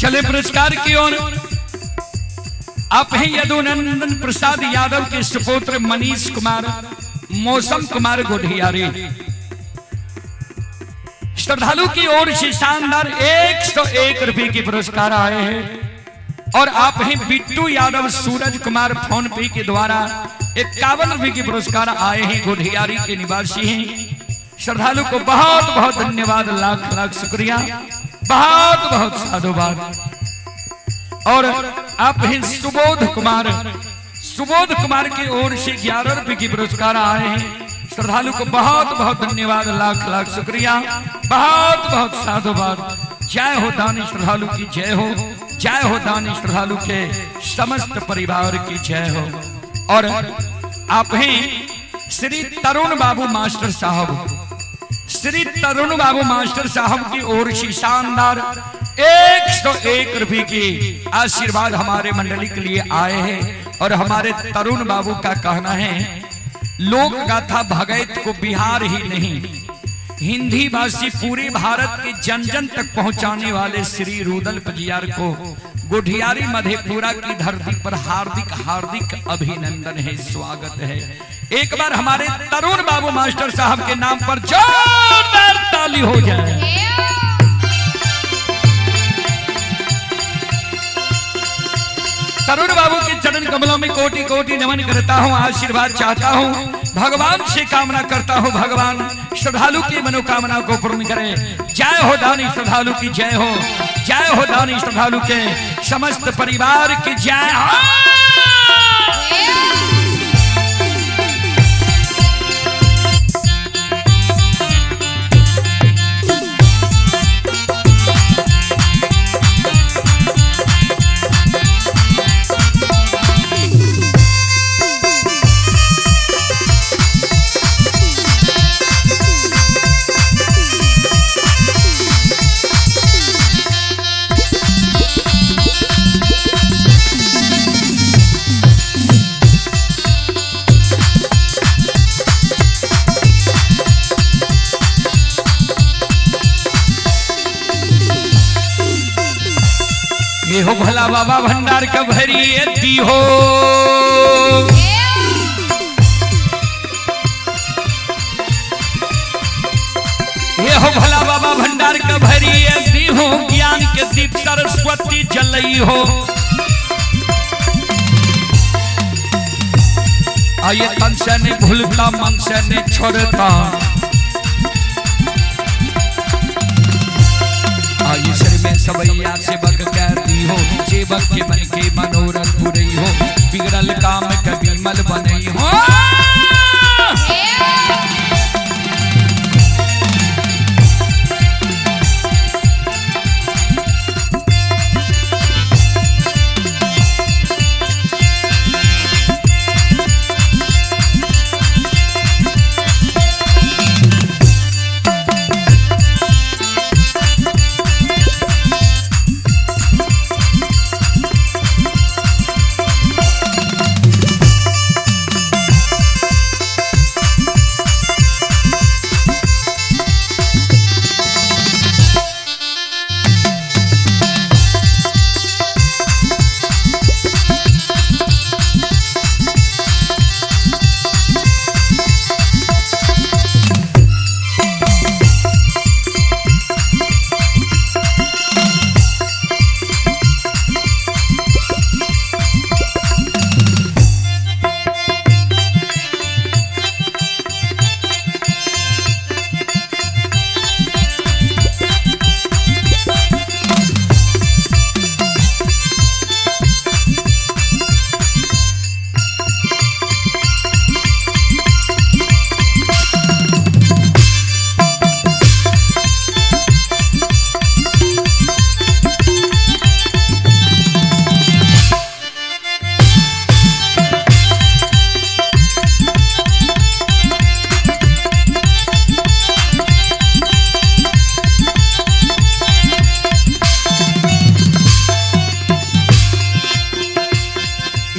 चले पुरस्कार की ओर। आप हैं यदुनंदन प्रसाद यादव के सुपुत्र मनीष कुमार, मौसम कुमार गुढ़ियारी। श्रद्धालु की ओर से शानदार 101 रुपए के पुरस्कार आए हैं। और आप हैं बिट्टू यादव सूरज कुमार फोन पे के द्वारा 51 रुपए के पुरस्कार आए हैं, गुढ़ियारी के निवासी हैं। श्रद्धालु को बहुत बहुत धन्यवाद, लाख लाख शुक्रिया, बहुत बहुत साधुवाद। और आप हैं सुबोध कुमार, सुबोध कुमार की ओर से 11 रुपए के पुरस्कार आए हैं। श्रद्धालु को बहुत बहुत धन्यवाद, लाख लाख शुक्रिया, बहुत बहुत साधुवाद। जय हो दानी श्रद्धालु की जय हो, जय हो दानी श्रद्धालु के समस्त परिवार की जय हो। और आप हैं श्री तरुण बाबू मास्टर साहब, श्री तरुण बाबू मास्टर साहब की ओर से शानदार 101 रुपए की आशीर्वाद हमारे मंडली के लिए आए हैं। और हमारे तरुण बाबू का कहना है, लोक गाथा भगैत को बिहार ही नहीं, हिंदी भाषी पूरे भारत के जन जन तक पहुंचाने वाले श्री रुदल पजियार को गुढ़ियारी मधेपुरा की धरती पर हार्दिक हार्दिक अभिनंदन है, स्वागत है। एक बार हमारे तरुण बाबू मास्टर साहब के नाम पर जोरदार ताली हो जाए। तरुण बाबू के चरण कमलों में कोटि कोटि नमन करता हूँ, आशीर्वाद चाहता हूँ, भगवान से कामना करता हूँ, भगवान श्रद्धालु की मनोकामना को पूर्ण करे। जय हो दानी श्रद्धालु की जय हो, जय हो दानी श्रद्धालु के समस्त परिवार की जय हो। ये हो भला बाबा भंडार का भरी दी हो, ये हो भला बाबा भंडार का भरी दी हो, ज्ञान के दीप सरस्वती जलई हो। आये तन से नहीं भूलता, मन से नहीं छोड़ता, आये सिर में सवैया सेवक कहती हो, सेवक के मन के मनोरथ पुरई हो, बिगड़ल काम कभी मल बनई हो।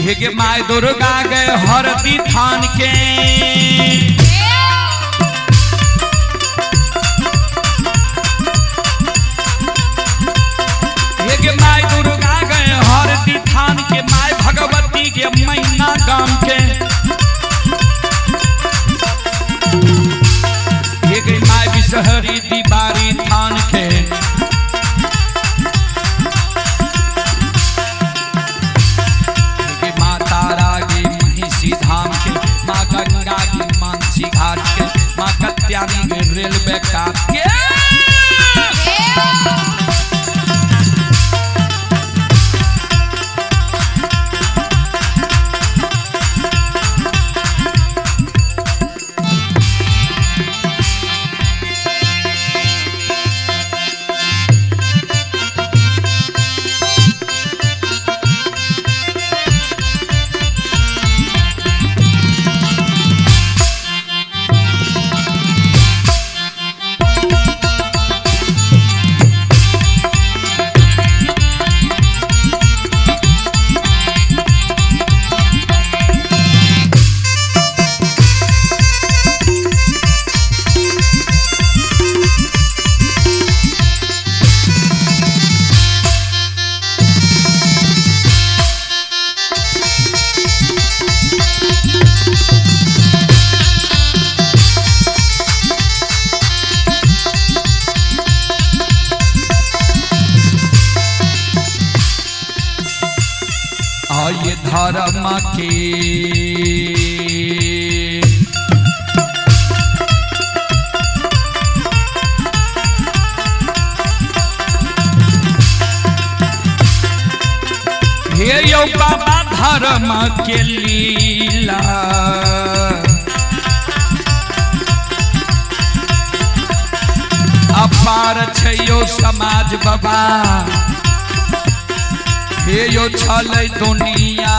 हे my Durga गए हरदी थान के, हे my धर्म के। हे यौ बाबा धर्म के लीला, अपार छै यौ समाज बाबा, हे यौ छलै दुनिया।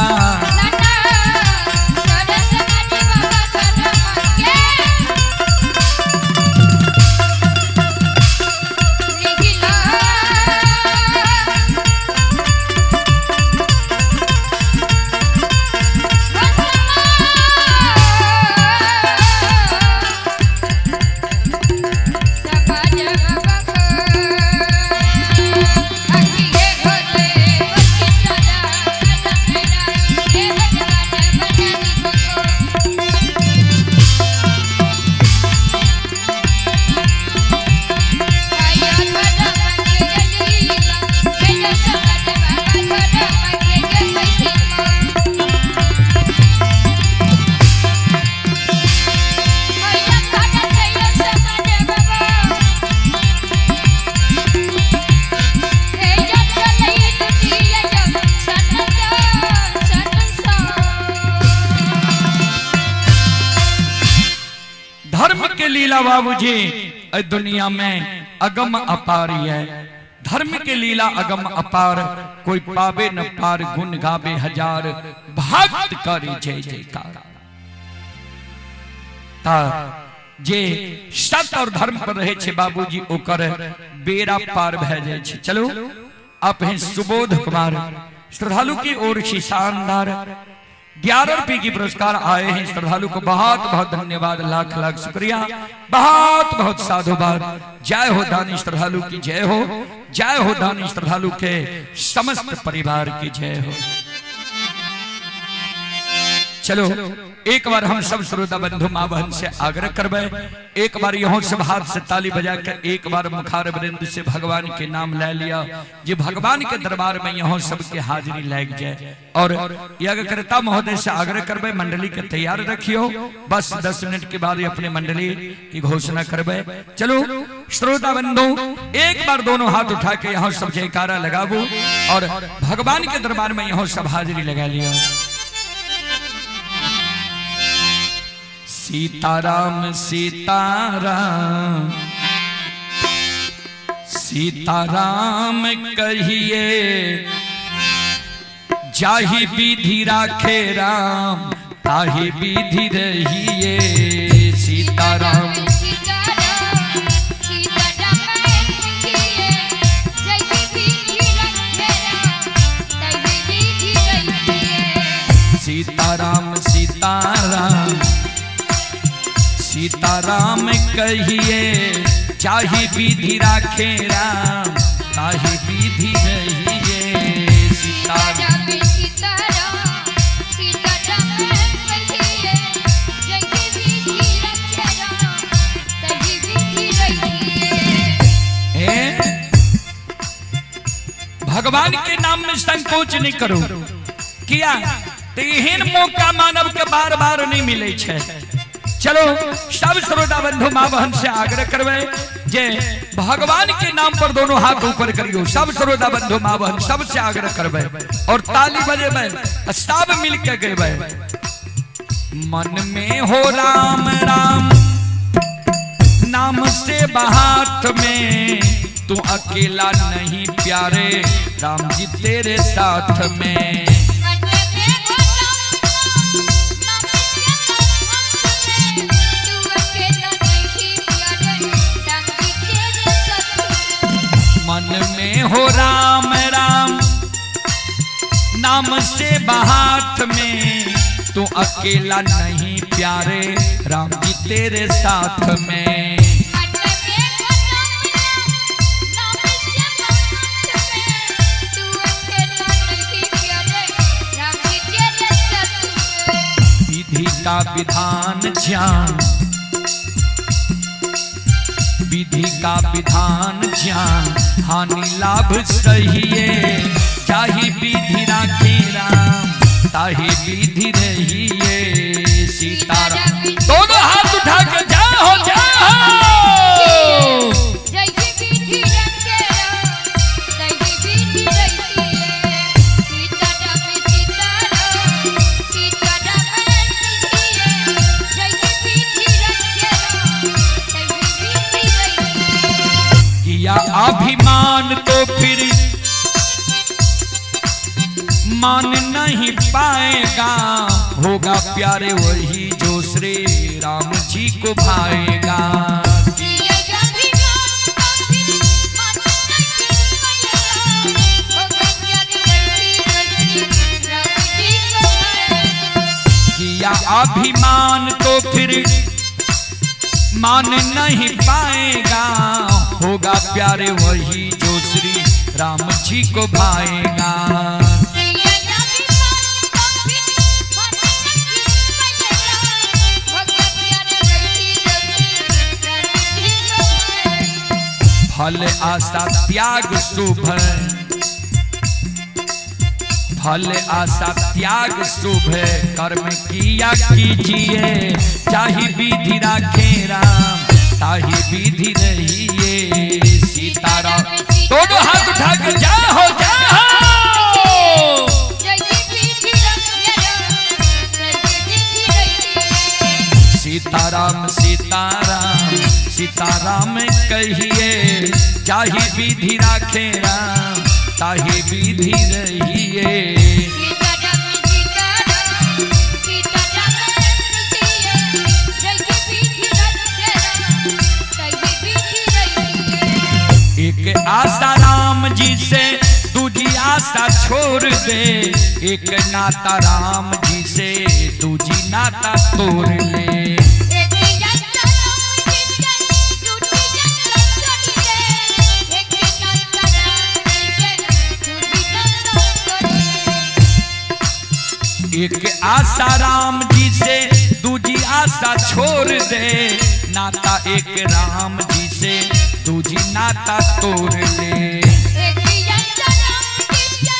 धर्म के लीला बाबूजी दुनिया में अगम अपार है। धर्म के लीला अगम अपार, कोई पावे न पार, गुण गावे हजार, भक्त करे जय जयकार। ता जे सत्य और धर्म पर रहे छे बाबूजी ओकर बेड़ा पार भए जाय छे। चलो आप हैं सुबोध कुमार श्रद्धालु की ओर से शानदार 11 रुपए की पुरस्कार आए हैं। श्रद्धालु को बहुत बहुत धन्यवाद, लाख लाख शुक्रिया, बहुत बहुत साधुवाद। जय हो दानी श्रद्धालु की जय हो, जय हो दानी श्रद्धालु के समस्त परिवार की जय हो। चलो एक बार हम सब श्रोता बंधु माँ बहन से आग्रह करबे, एक बार यहाँ सब हाथ से ताली बजाकर एक बार मुखार वृंद से भगवान के नाम ले लिया, ये भगवान के दरबार में यहाँ सबके हाजिरी लग जाए। और यज्ञकर्ता महोदय से आग्रह करबे मंडली के तैयार रखियो, बस 10 मिनट के बाद अपने मंडली की घोषणा करबे। चलो श्रोता बंधु एक बार दोनों हाथ उठा के यहाँ सब जयकारा लगाबू और भगवान के दरबार में यहाँ सब हाजिरी लगा लिया। सीताराम सीताराम सीताराम कहिए, जाहि विधि राखे राम ताहि विधि रहिए। सीताराम सीताराम सीताराम सीताराम कहिए, चाहे विधि राखे राम ताहि विधि रहिए। सीताराम भगवान के नाम में संकोच नहीं करो, किया तो एहन मौका मानव के बार बार नहीं मिले छे। चलो सब श्रोता बंधु माँ बहन से आग्रह करवे जे भगवान के नाम पर दोनों हाथ ऊपर करियो। सब श्रोता बंधु माँ बहन सबसे आग्रह करवे और ताली बजेबे, सब मिल के गेबे। मन में हो राम राम नाम से हाथ में, तू अकेला नहीं प्यारे राम जी तेरे साथ में। मन में हो राम राम नाम से हाथ में, तू अकेला नहीं प्यारे राम जी तेरे साथ में। विधि का विधान ज्ञान, विधि का विधान ज्ञान, हानि लाभ सहिए, चाहे विधि राखे राम ताही विधि रहिए सीताराम। दोनों हाथ उठा के जय हो जय हो। जैसे विधि रखे तैसे विधि रहिए सीताराम सीताराम सीताराम रहिए जैसे विधि रखे तैसे विधि रहिए। किया अभिमान तो फिर मान नहीं पाएगा, होगा प्यारे वही जो श्री राम जी को भाएगा। किया अभिमान तो फिर मान नहीं पाएगा, होगा प्यारे वही जो श्री राम जी को भाएगा। किया अभिमान तो फिर मान नहीं पाएगा, होगा प्यारे वही जो श्री राम जी को भाएगा। किया अभिमान तो फिर मान नहीं पाएगा, होगा प्यारे वही जो श्री राम जी को भाएगा। फल आशा त्याग शुभ, फल आशा त्याग शुभ कर्म किया कीजिए, चाहे विधि राखे राम ताही विधि रहिए सीताराम। दोनों हाथ उठा के जय हो जय हो। जैसे विधि रखे तैसे विधि रहिए। सीताराम सीताराम सीताराम कहिए, चाहे विधि राखे राम ताही विधि रहिए। सीताराम सीताराम सीताराम रहिए जैसे विधि रखे तैसे विधि रहिए। एक आशा राम जी से दूजी आशा छोड़ दे, एक नाता राम जी से दूजी नाता तोड़ ले। एक यात्रा राम जी से दूजी यात्रा छोड़ दे, एक यात्रा राम जी से दूजी यात्रा छोड़ दे। एक आशा राम जी से दूजी आशा छोड़ दे, नाता एक राम जी से दूजी नाता तोड़ ले। एक यात्रा राम जी से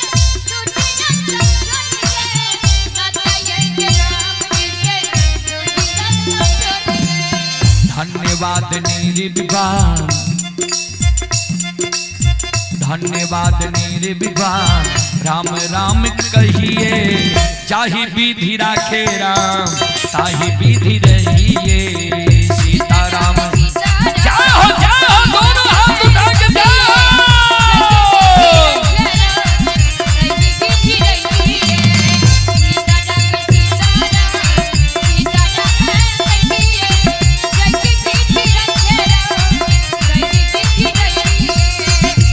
दूजी यात्रा छोड़ दे, नाता एक राम जी से दूजी यात्रा छोड़ दे। धन्यवाद निर्विवाद, धन्यवाद निर्विवाद राम राम कहिए, चाहे विधि राखे राम ताही विधि रहिए सीताराम। जय हो जय हो, दोनों हाथ उठा के जय हो।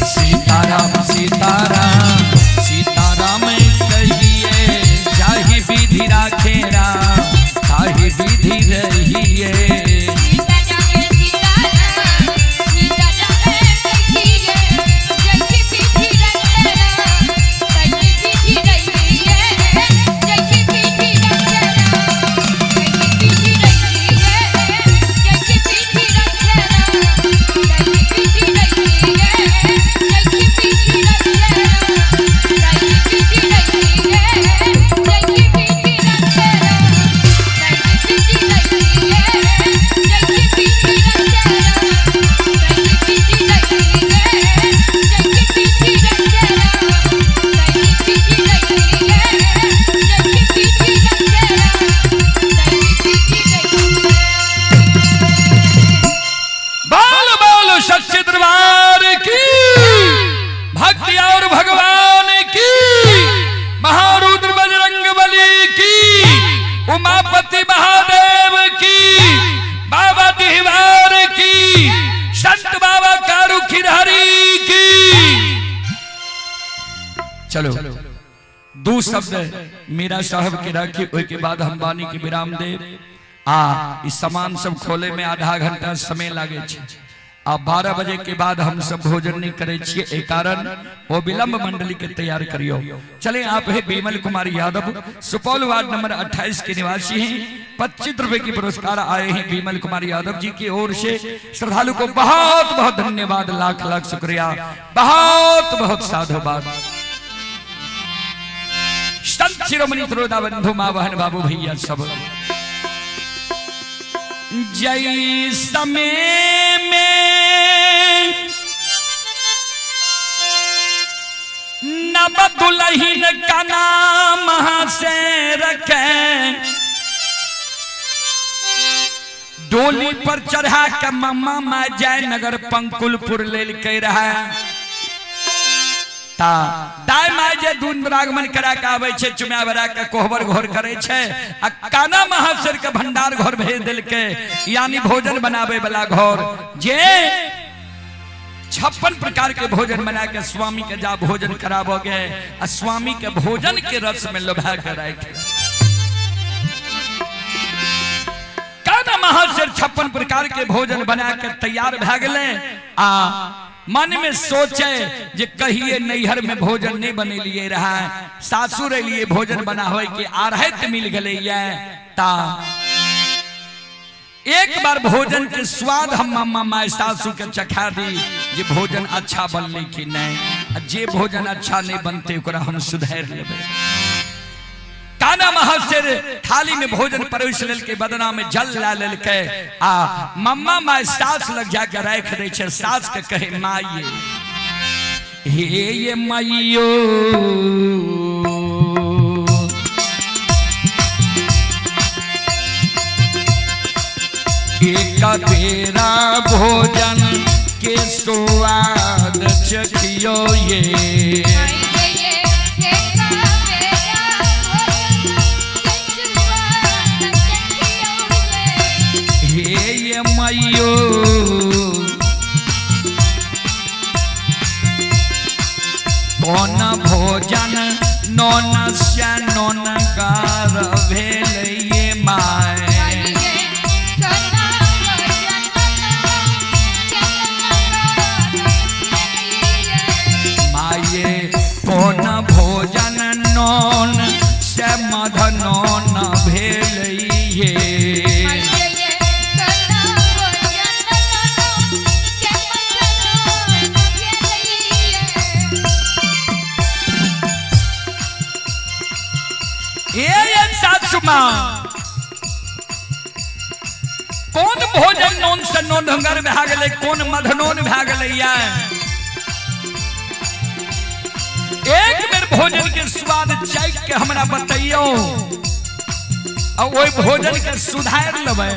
सीताराम सीताराम सीताराम कहिए, जाहि विधि राखे राम ताहि विधि रहिए। बाल बाल सच्चे दरबार की भक्ति और भगवान की, महारुद्र बजरंग बली की, उमापति महादेव की, बाबा दिहवार की, संत बाबा कारू खिरहरी की। चलो दो शब्द मेरा साहब के राखी, ओहि के बाद हम वाणी के विराम दे। आ इस सामान सब खोले में आधा घंटा समय लागे छे। आ 12 बजे के बाद हम सब भोजन नहीं करे छिए, ए कारण वो विलंब मंडली के तैयार करियो। चले आप है बिमल कुमार यादव, सुपौल वार्ड नंबर 28 के निवासी हैं। 25 रुपए की पुरस्कार आए हैं बिमल कुमार यादव जी की ओर से। श्रद्धालु को बहुत बहुत धन्यवाद, लाख लाख शुक्रिया, बहुत बहुत साधुवाद। संत शिरोमणि त्रोदा बंधु माँ बहन बाबू भैया सब जय समय में नव दुल्हन का नाम से रखे डोली पर चढ़ा के मम्मा माँ जयनगर पंकुलपुर लेल के रहा ता दाय my जे दून दुरागमन करा के आबै छै चुम्या बरा के कोहबर घर करे छै आ काना महासर के भंडार घर भेज देलकै, यानी भोजन बनावे वाला घर, जे 56 प्रकार के भोजन बना के स्वामी के जा भोजन कराबोगे आ स्वामी के भोजन के रस में लोभा के राख। काना महासर 56 प्रकार के भोजन बना के तैयार भए गेलै आ मन में सोचे जे कहिए नैहर में भोजन नहीं बनेलिए रहा, सासुर लिए भोजन बनावे के आरहत मिल गए ता एक बार भोजन के स्वाद हम मामा my सासू के चखा दी जे भोजन अच्छा बनले कि नहीं, आ जे भोजन अच्छा नहीं बनते ओकरा हम सुधार लेबै। काना महाशय थाली में भोजन परोस लेलकै, बदना में जल ला लेलकै आ मम्मा my सास लग जाके राख दै छै। सास के कहे माये हे ये माइयो एक बेरा भोजन के स्वाद चखियो ये। हे ये माइयो कौन भोजन नौन से नौन गार भेल ये my. माये कौन भोजन नौन से मधनौन भेल ये। कौन भोजन नोन से नोन ढंगर भए गेलै, कौन मधनोन भए गेलै या एक बेर भोजन के स्वाद चख के हमरा बतैयो आ ओहि भोजन के सुधार लेबै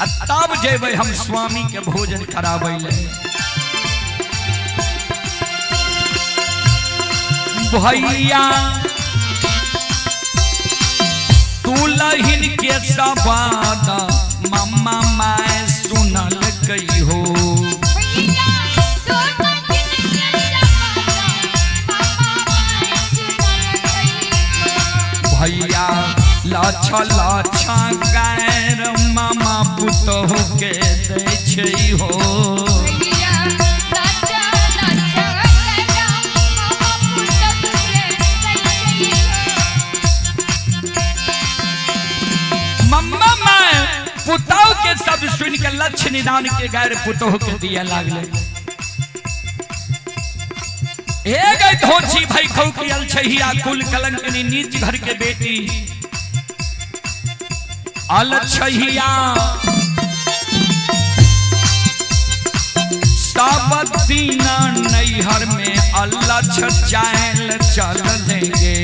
आ तब जेबै हम स्वामी के भोजन कराबै ले। भैया दुल्हन के सवाद मम्मा my सुनल कहियो। भैया लछ लछ गैर मामा पुतोह के दै छै हो। मम्मा my पुतोह के सब सुन के लक्ष्य निदान के गैर पुतोह के दिया लागले। हे गई धोछी भाई खौ की अलछहिया कुल कलंकनी नीच घर के बेटी अलछहिया सब दीना नैहर में अल्लाह चैल चल लेंगे।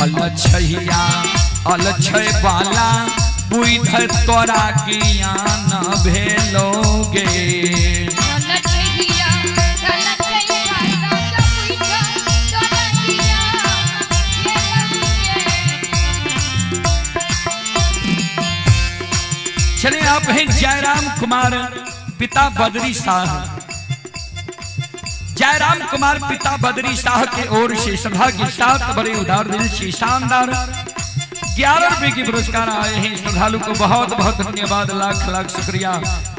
अलछहिया अलछय वाला बुझ तोरा ज्ञान भेलोगे। चले आप हैं जयराम कुमार पिता बद्री शाह। जयराम कुमार पिता बद्री शाह के ओर से सभा के साथ बड़े उदार दिल से शानदार 11 रुपए के पुरस्कार आए हैं। श्रद्धालु को बहुत बहुत धन्यवाद, लाख लाख शुक्रिया,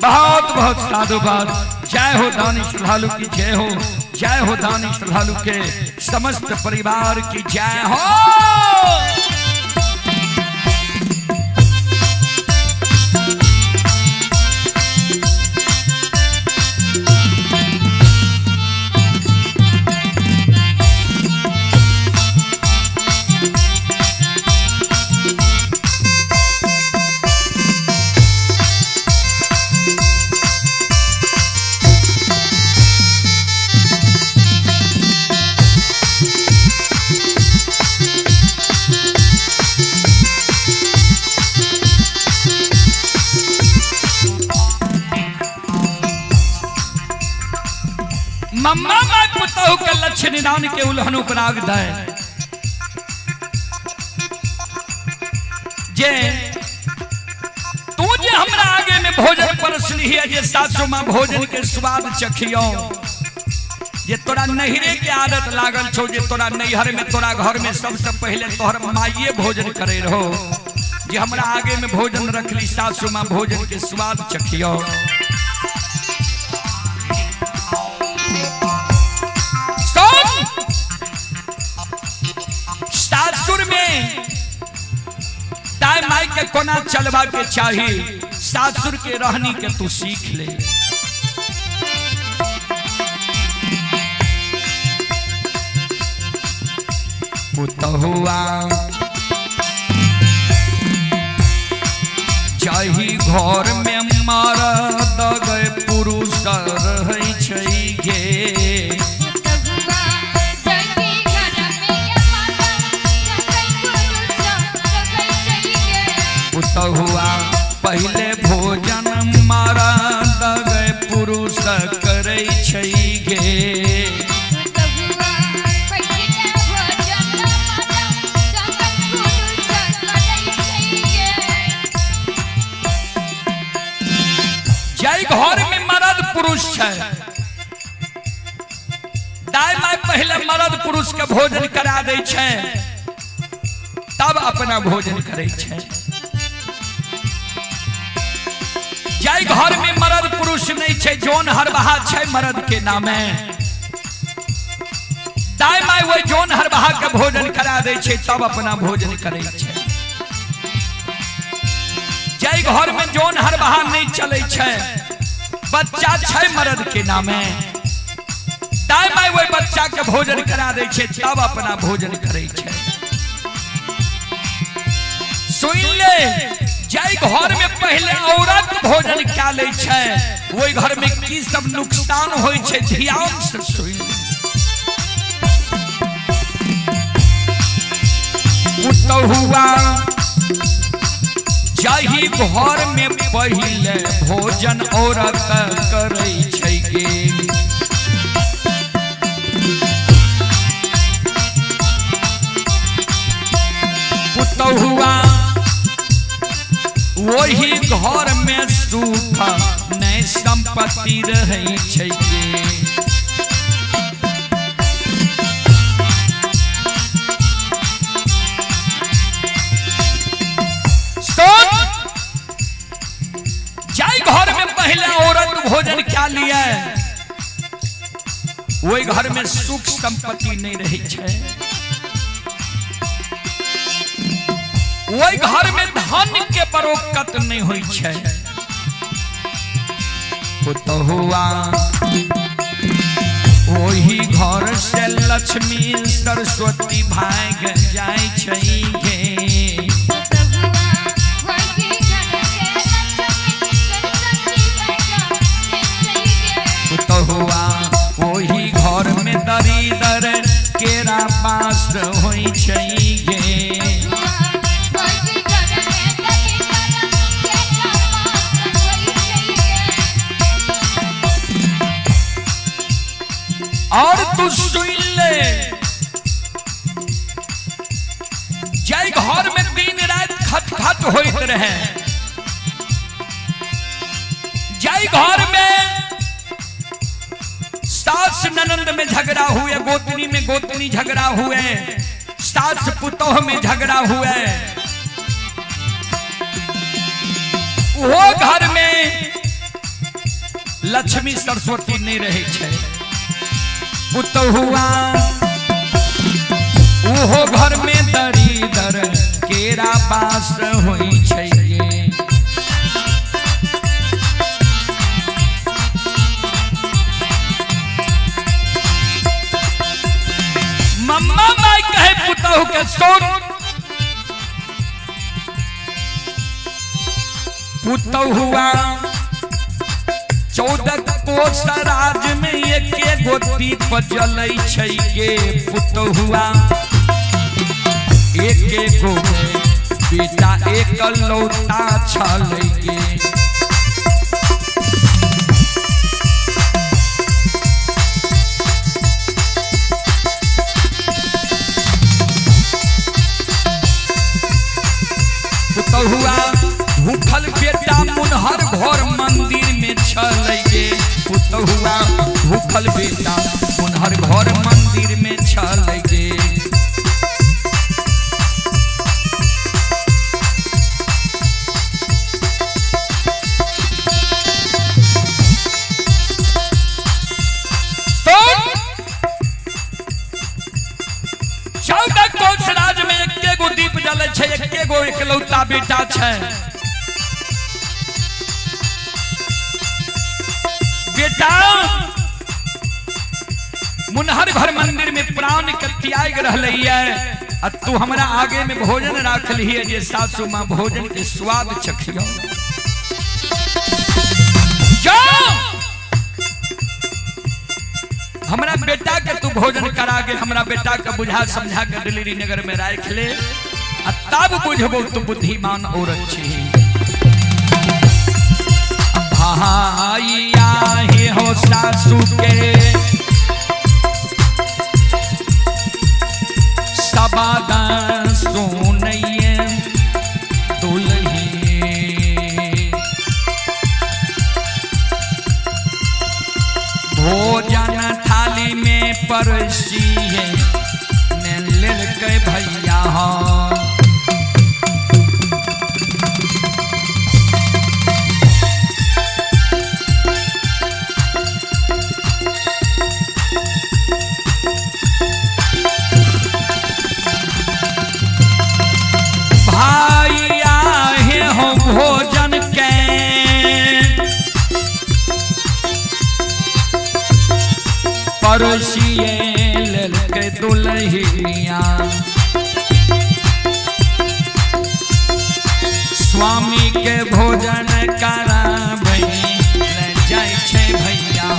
बहुत बहुत साधुवाद। जय हो दानी श्रद्धालु की जय हो, जय हो दानी श्रद्धालु के समस्त परिवार की जय हो। पुतहु के लक्ष्य निदान के उल्हन उपराग दे जे तू जे हमरा आगे में भोजन परसली है, जे सासु माँ भोजन के स्वाद चखियो, जे तोरा नैहरे के आदत लागल छो, जे तोरा नैहर में तोरा घर में सबसे पहले तोहर माइये भोजन करे रहो, जे हमरा आगे में भोजन रखली सासु माँ भोजन के स्वाद चखियो। सासुर में दाई माई के कोना चलबा के चाही, सासुर के रहनी के तू सीख ले। पुतहुआ जाही घर में मरद गए पुरुष रहै छै गे, पुतहुआ पहले भोजन मरद गए पुरुष करै छै गे, जाहि घर में मरद पुरुष छै दाई माई पहले मरद पुरुष के भोजन करा दै छै तब अपना भोजन करै छै। जाहि घर में मरद पुरुष नहीं छै, जोन हरबहा छै मरद के नामे, दाई माई वही जोन हरबहा के भोजन करा दै छै तब अपना भोजन करै छै। जाहि घर में जोन हरबहा नहीं चलै छै, बच्चा छै मरद के नामे, दाई माई वही बच्चा के भोजन करा दै छै तब अपना भोजन करै छै। सुन ले, जाहि घर में पहले औरत भोजन कए लै छै ओहि घर में की सब नुकसान होइ छै ध्यान से सुन ले। पुतहुआ जाहि घर में पहले भोजन औरत करै छै गे, पुतहुआ वही घर में सुख नहीं संपत्ति रहै छै गे। जाहि घर में पहले औरत भोजन क्या लिया वही घर में सुख संपत्ति नहीं रहे छै, वही घर में धन के बरकत नहीं होई छै। पुतहुआ वही घर से लक्ष्मी सरस्वती भाग जाय छै गे, पुतहुआ वही घर में दरिदर केरा पास होई छै गे, और तू सुन ले, जाहि घर में दिन रात खटखट होइत रहे, जाहि घर में सास ननंद में झगड़ा हुए, गोतनी में गोतनी झगड़ा हुए, सास पुतोह में झगड़ा हुए, वो घर में लक्ष्मी सरस्वती नहीं रहे छै। पुतहुआ ओहो घर में दरिदर केरा बास होई छै गे, मम्मा माई कहे पुतहु के सुन, पुतहुआ 14 कोस राज में एक गो दीप जलै छै गे, पुतहुआ एक गो बेटा एक लौता छलै गे। पुतहुआ भूखल बेटा मुनहर घर मंदिर में छलै गे। पुतहुआ भूखल बेटा मुनहर घर मंदिर में छलै गे। दीप जलै छै, एके गो एकलौता बेटा छै। बेटा मुनहर घर मंदिर में प्राण के त्याग रहलै आ तू हमरा आगे में भोजन राखलिए जे सासू माँ भोजन के स्वाद चखियो। हमरा बेटा के तू भोजन करा के हमरा बेटा के बुझा समझा के दिल्ली नगर में राख ले आ तब बुझबो तू बुद्धिमान औरत छी। भाई आहे हो सासू के सबादा सुनैये दुल्ही, भोजन थाली में परसिए ने लेलकै भैया। भाई आहे हो भोजन के पड़ोसिए लेलकै दुल्हिया, स्वामी के भोजन कराबै ले जाइ छै भैया।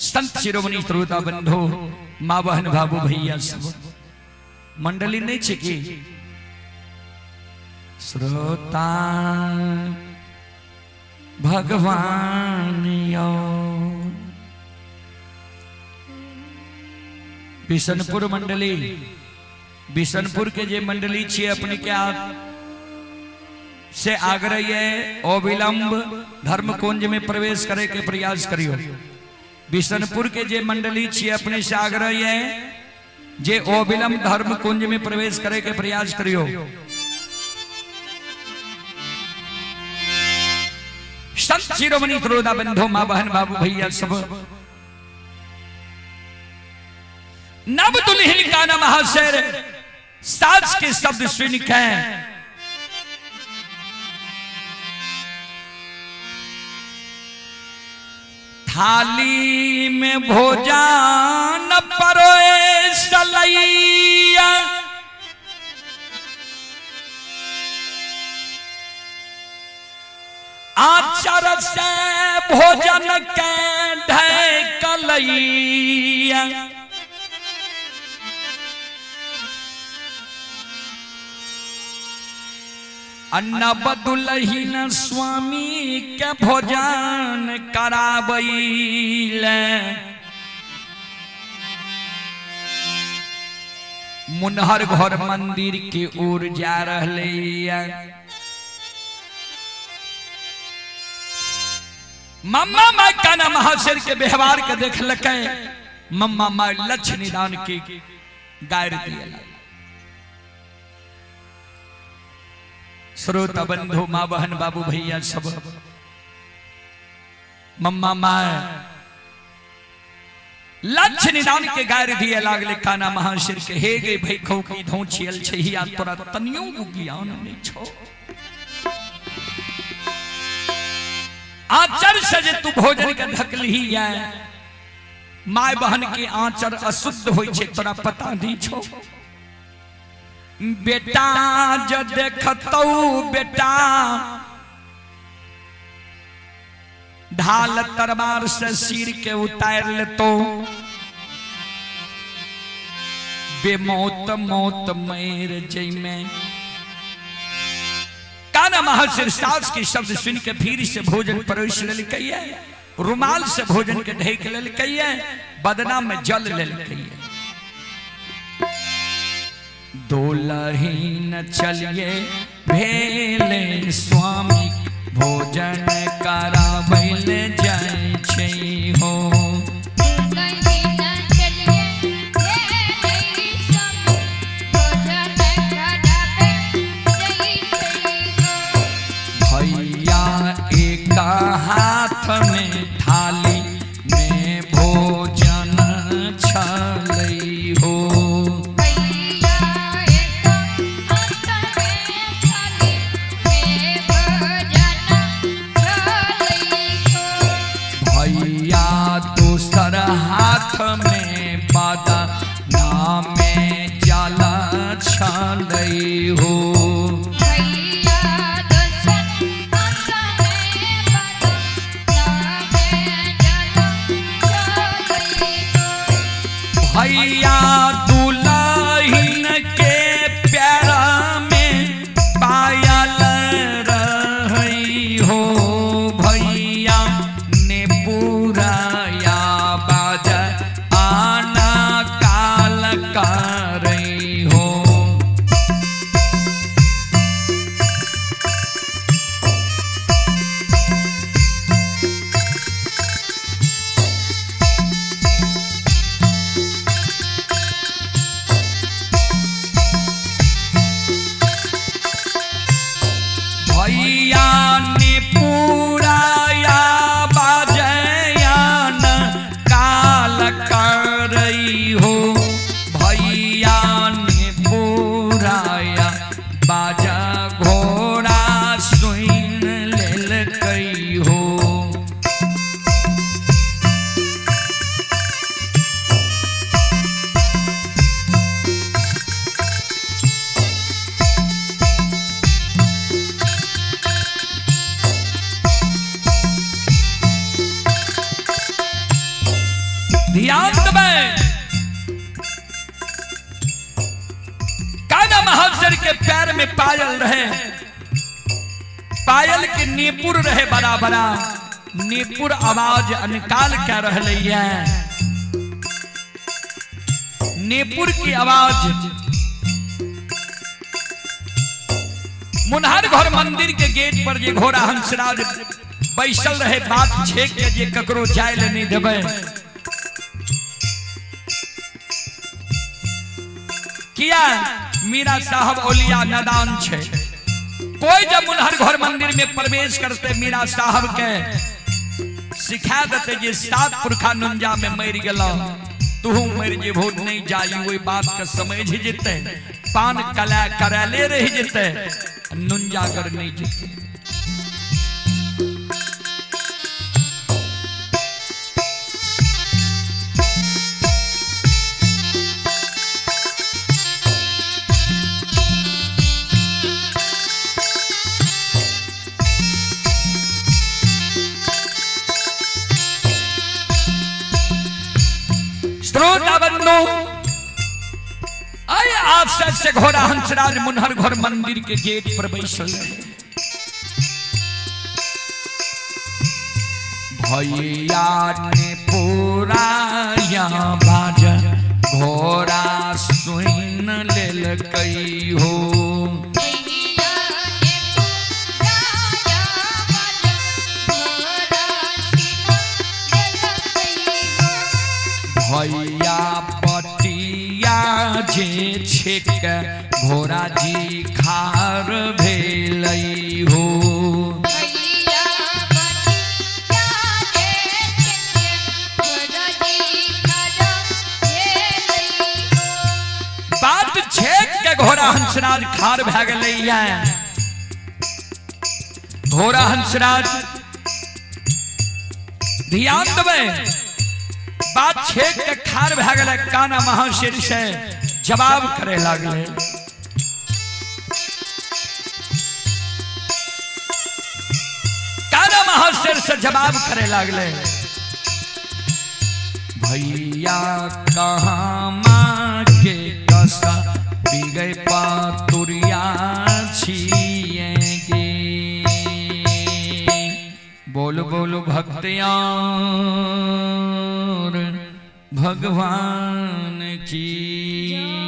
संत शिरोमणि श्रोता बंधु माँ बहन बाबू भैया सब मंडली नहीं छे की श्रोता भगवान यो। बिशनपुर मंडली, बिशनपुर के जे मंडली छे अपने के आप से आग्रह है अविलंब धर्म कुंज में प्रवेश करे के प्रयास करियो। बिशनपुर के जे मंडली छे अपने से आग्रह है जे अविलंब धर्म कुंज में प्रवेश करे के प्रयास करियो। संत शिरोमणि श्रोता बंधु माँ बहन बाबू भैया सब नव दुल्हन का नाम महाशय साज के शब्द सुन के थाली में भोजन परोए सलैया, आचर से भोजन के ढकलैया, अन्न दुल्हिन स्वामी के भोजन कराबैले। मुनहर घर मंदिर के ओर जा रहलै। मम्मा माई काना महाशय के व्यवहार के देखलकै, मम्मा माई लक्ष्य निदान के गायर दिया। श्रोता बंधु माँ बहन बाबू भैया सब मम्मा माए लक्ष्य निदान के गायर दिए लागले काना महाशय के। हे गे भई खौ की धौछियल छहिया तोरा तनियो ज्ञान नहीं छो, आचर से जे तू भोजन के ढकलही है, my बहन के आचर अशुद्ध होई छे तोरा पता नहीं छो। बेटा ज देखतौ बेटा ढाल तरवार से सिर के उतार लेतो, बेमौत मौत मर जइमे काना महर्षि सास के शब्द सुन के फिर से भोजन परोस लेलकै, रुमाल से भोजन के ढेक लेलकै, बदना में जल लेलकै। दुलहीन चलिए भेले स्वामी भोजन कराबैल जाइ छै हो। भैया एक हाथ में थाली में भोजन छलै हो। भैया दोसर हाथ में बदना में जल छलै हो। भैया दुलहिन के प्यारा में पायल रही हो। भैया ने पूराया बाज आना काल करई हो। भैया ने पूराया बाजयान काल करई हो। भैया ने पूराया बाजा घोड़ा सुन लेलकै हो। ध्यान देबै, काना महाजर के पैर में पायल रहे, पायल के नेपुर रहे बड़ा बड़ा नेपुर आवाज अनकाल कह रहे है। नेपुर की आवाज मुनहर घर मंदिर के गेट पर जे घोड़ा हंसराज बैसल रहे, बात छेक के जे ककरो जाय ले नहीं देबै। किया मीरा साहब ओलिया नदान छे, कोई जब मुनहर घर मंदिर में प्रवेश करते मीरा साहब के सिखा देते जे सात पुरखा नुंजा में मर गेल, तू मर जेबहो नहीं जाई, वही बात के समझ जेते, पान कला करैले रह जेते, नुंजा कर नहीं जेते। श्रोता बंधु, आए आफसर से घोड़ा हंसराज मुनहर घर मंदिर के गेट पर बैसल रहे। भैया ने पूरा यहाँ बाज घोड़ा सुन लेलकै हो। भैया पटिया जे छेक घोड़ा जी खार भेलै हो। बात छेक के घोड़ा हंसराज खार भए गेलै। घोड़ा हंसराज ध्यान देबै, बात छेक के खार भए गेलै, काना महाशेर से जवाब करे लागले। काना महाशेर से जवाब करे लागले। भैया कहाँ माँ के कसा बिगै पातुरिया छिएगे। बोल बोल भक्तियार भगवान की।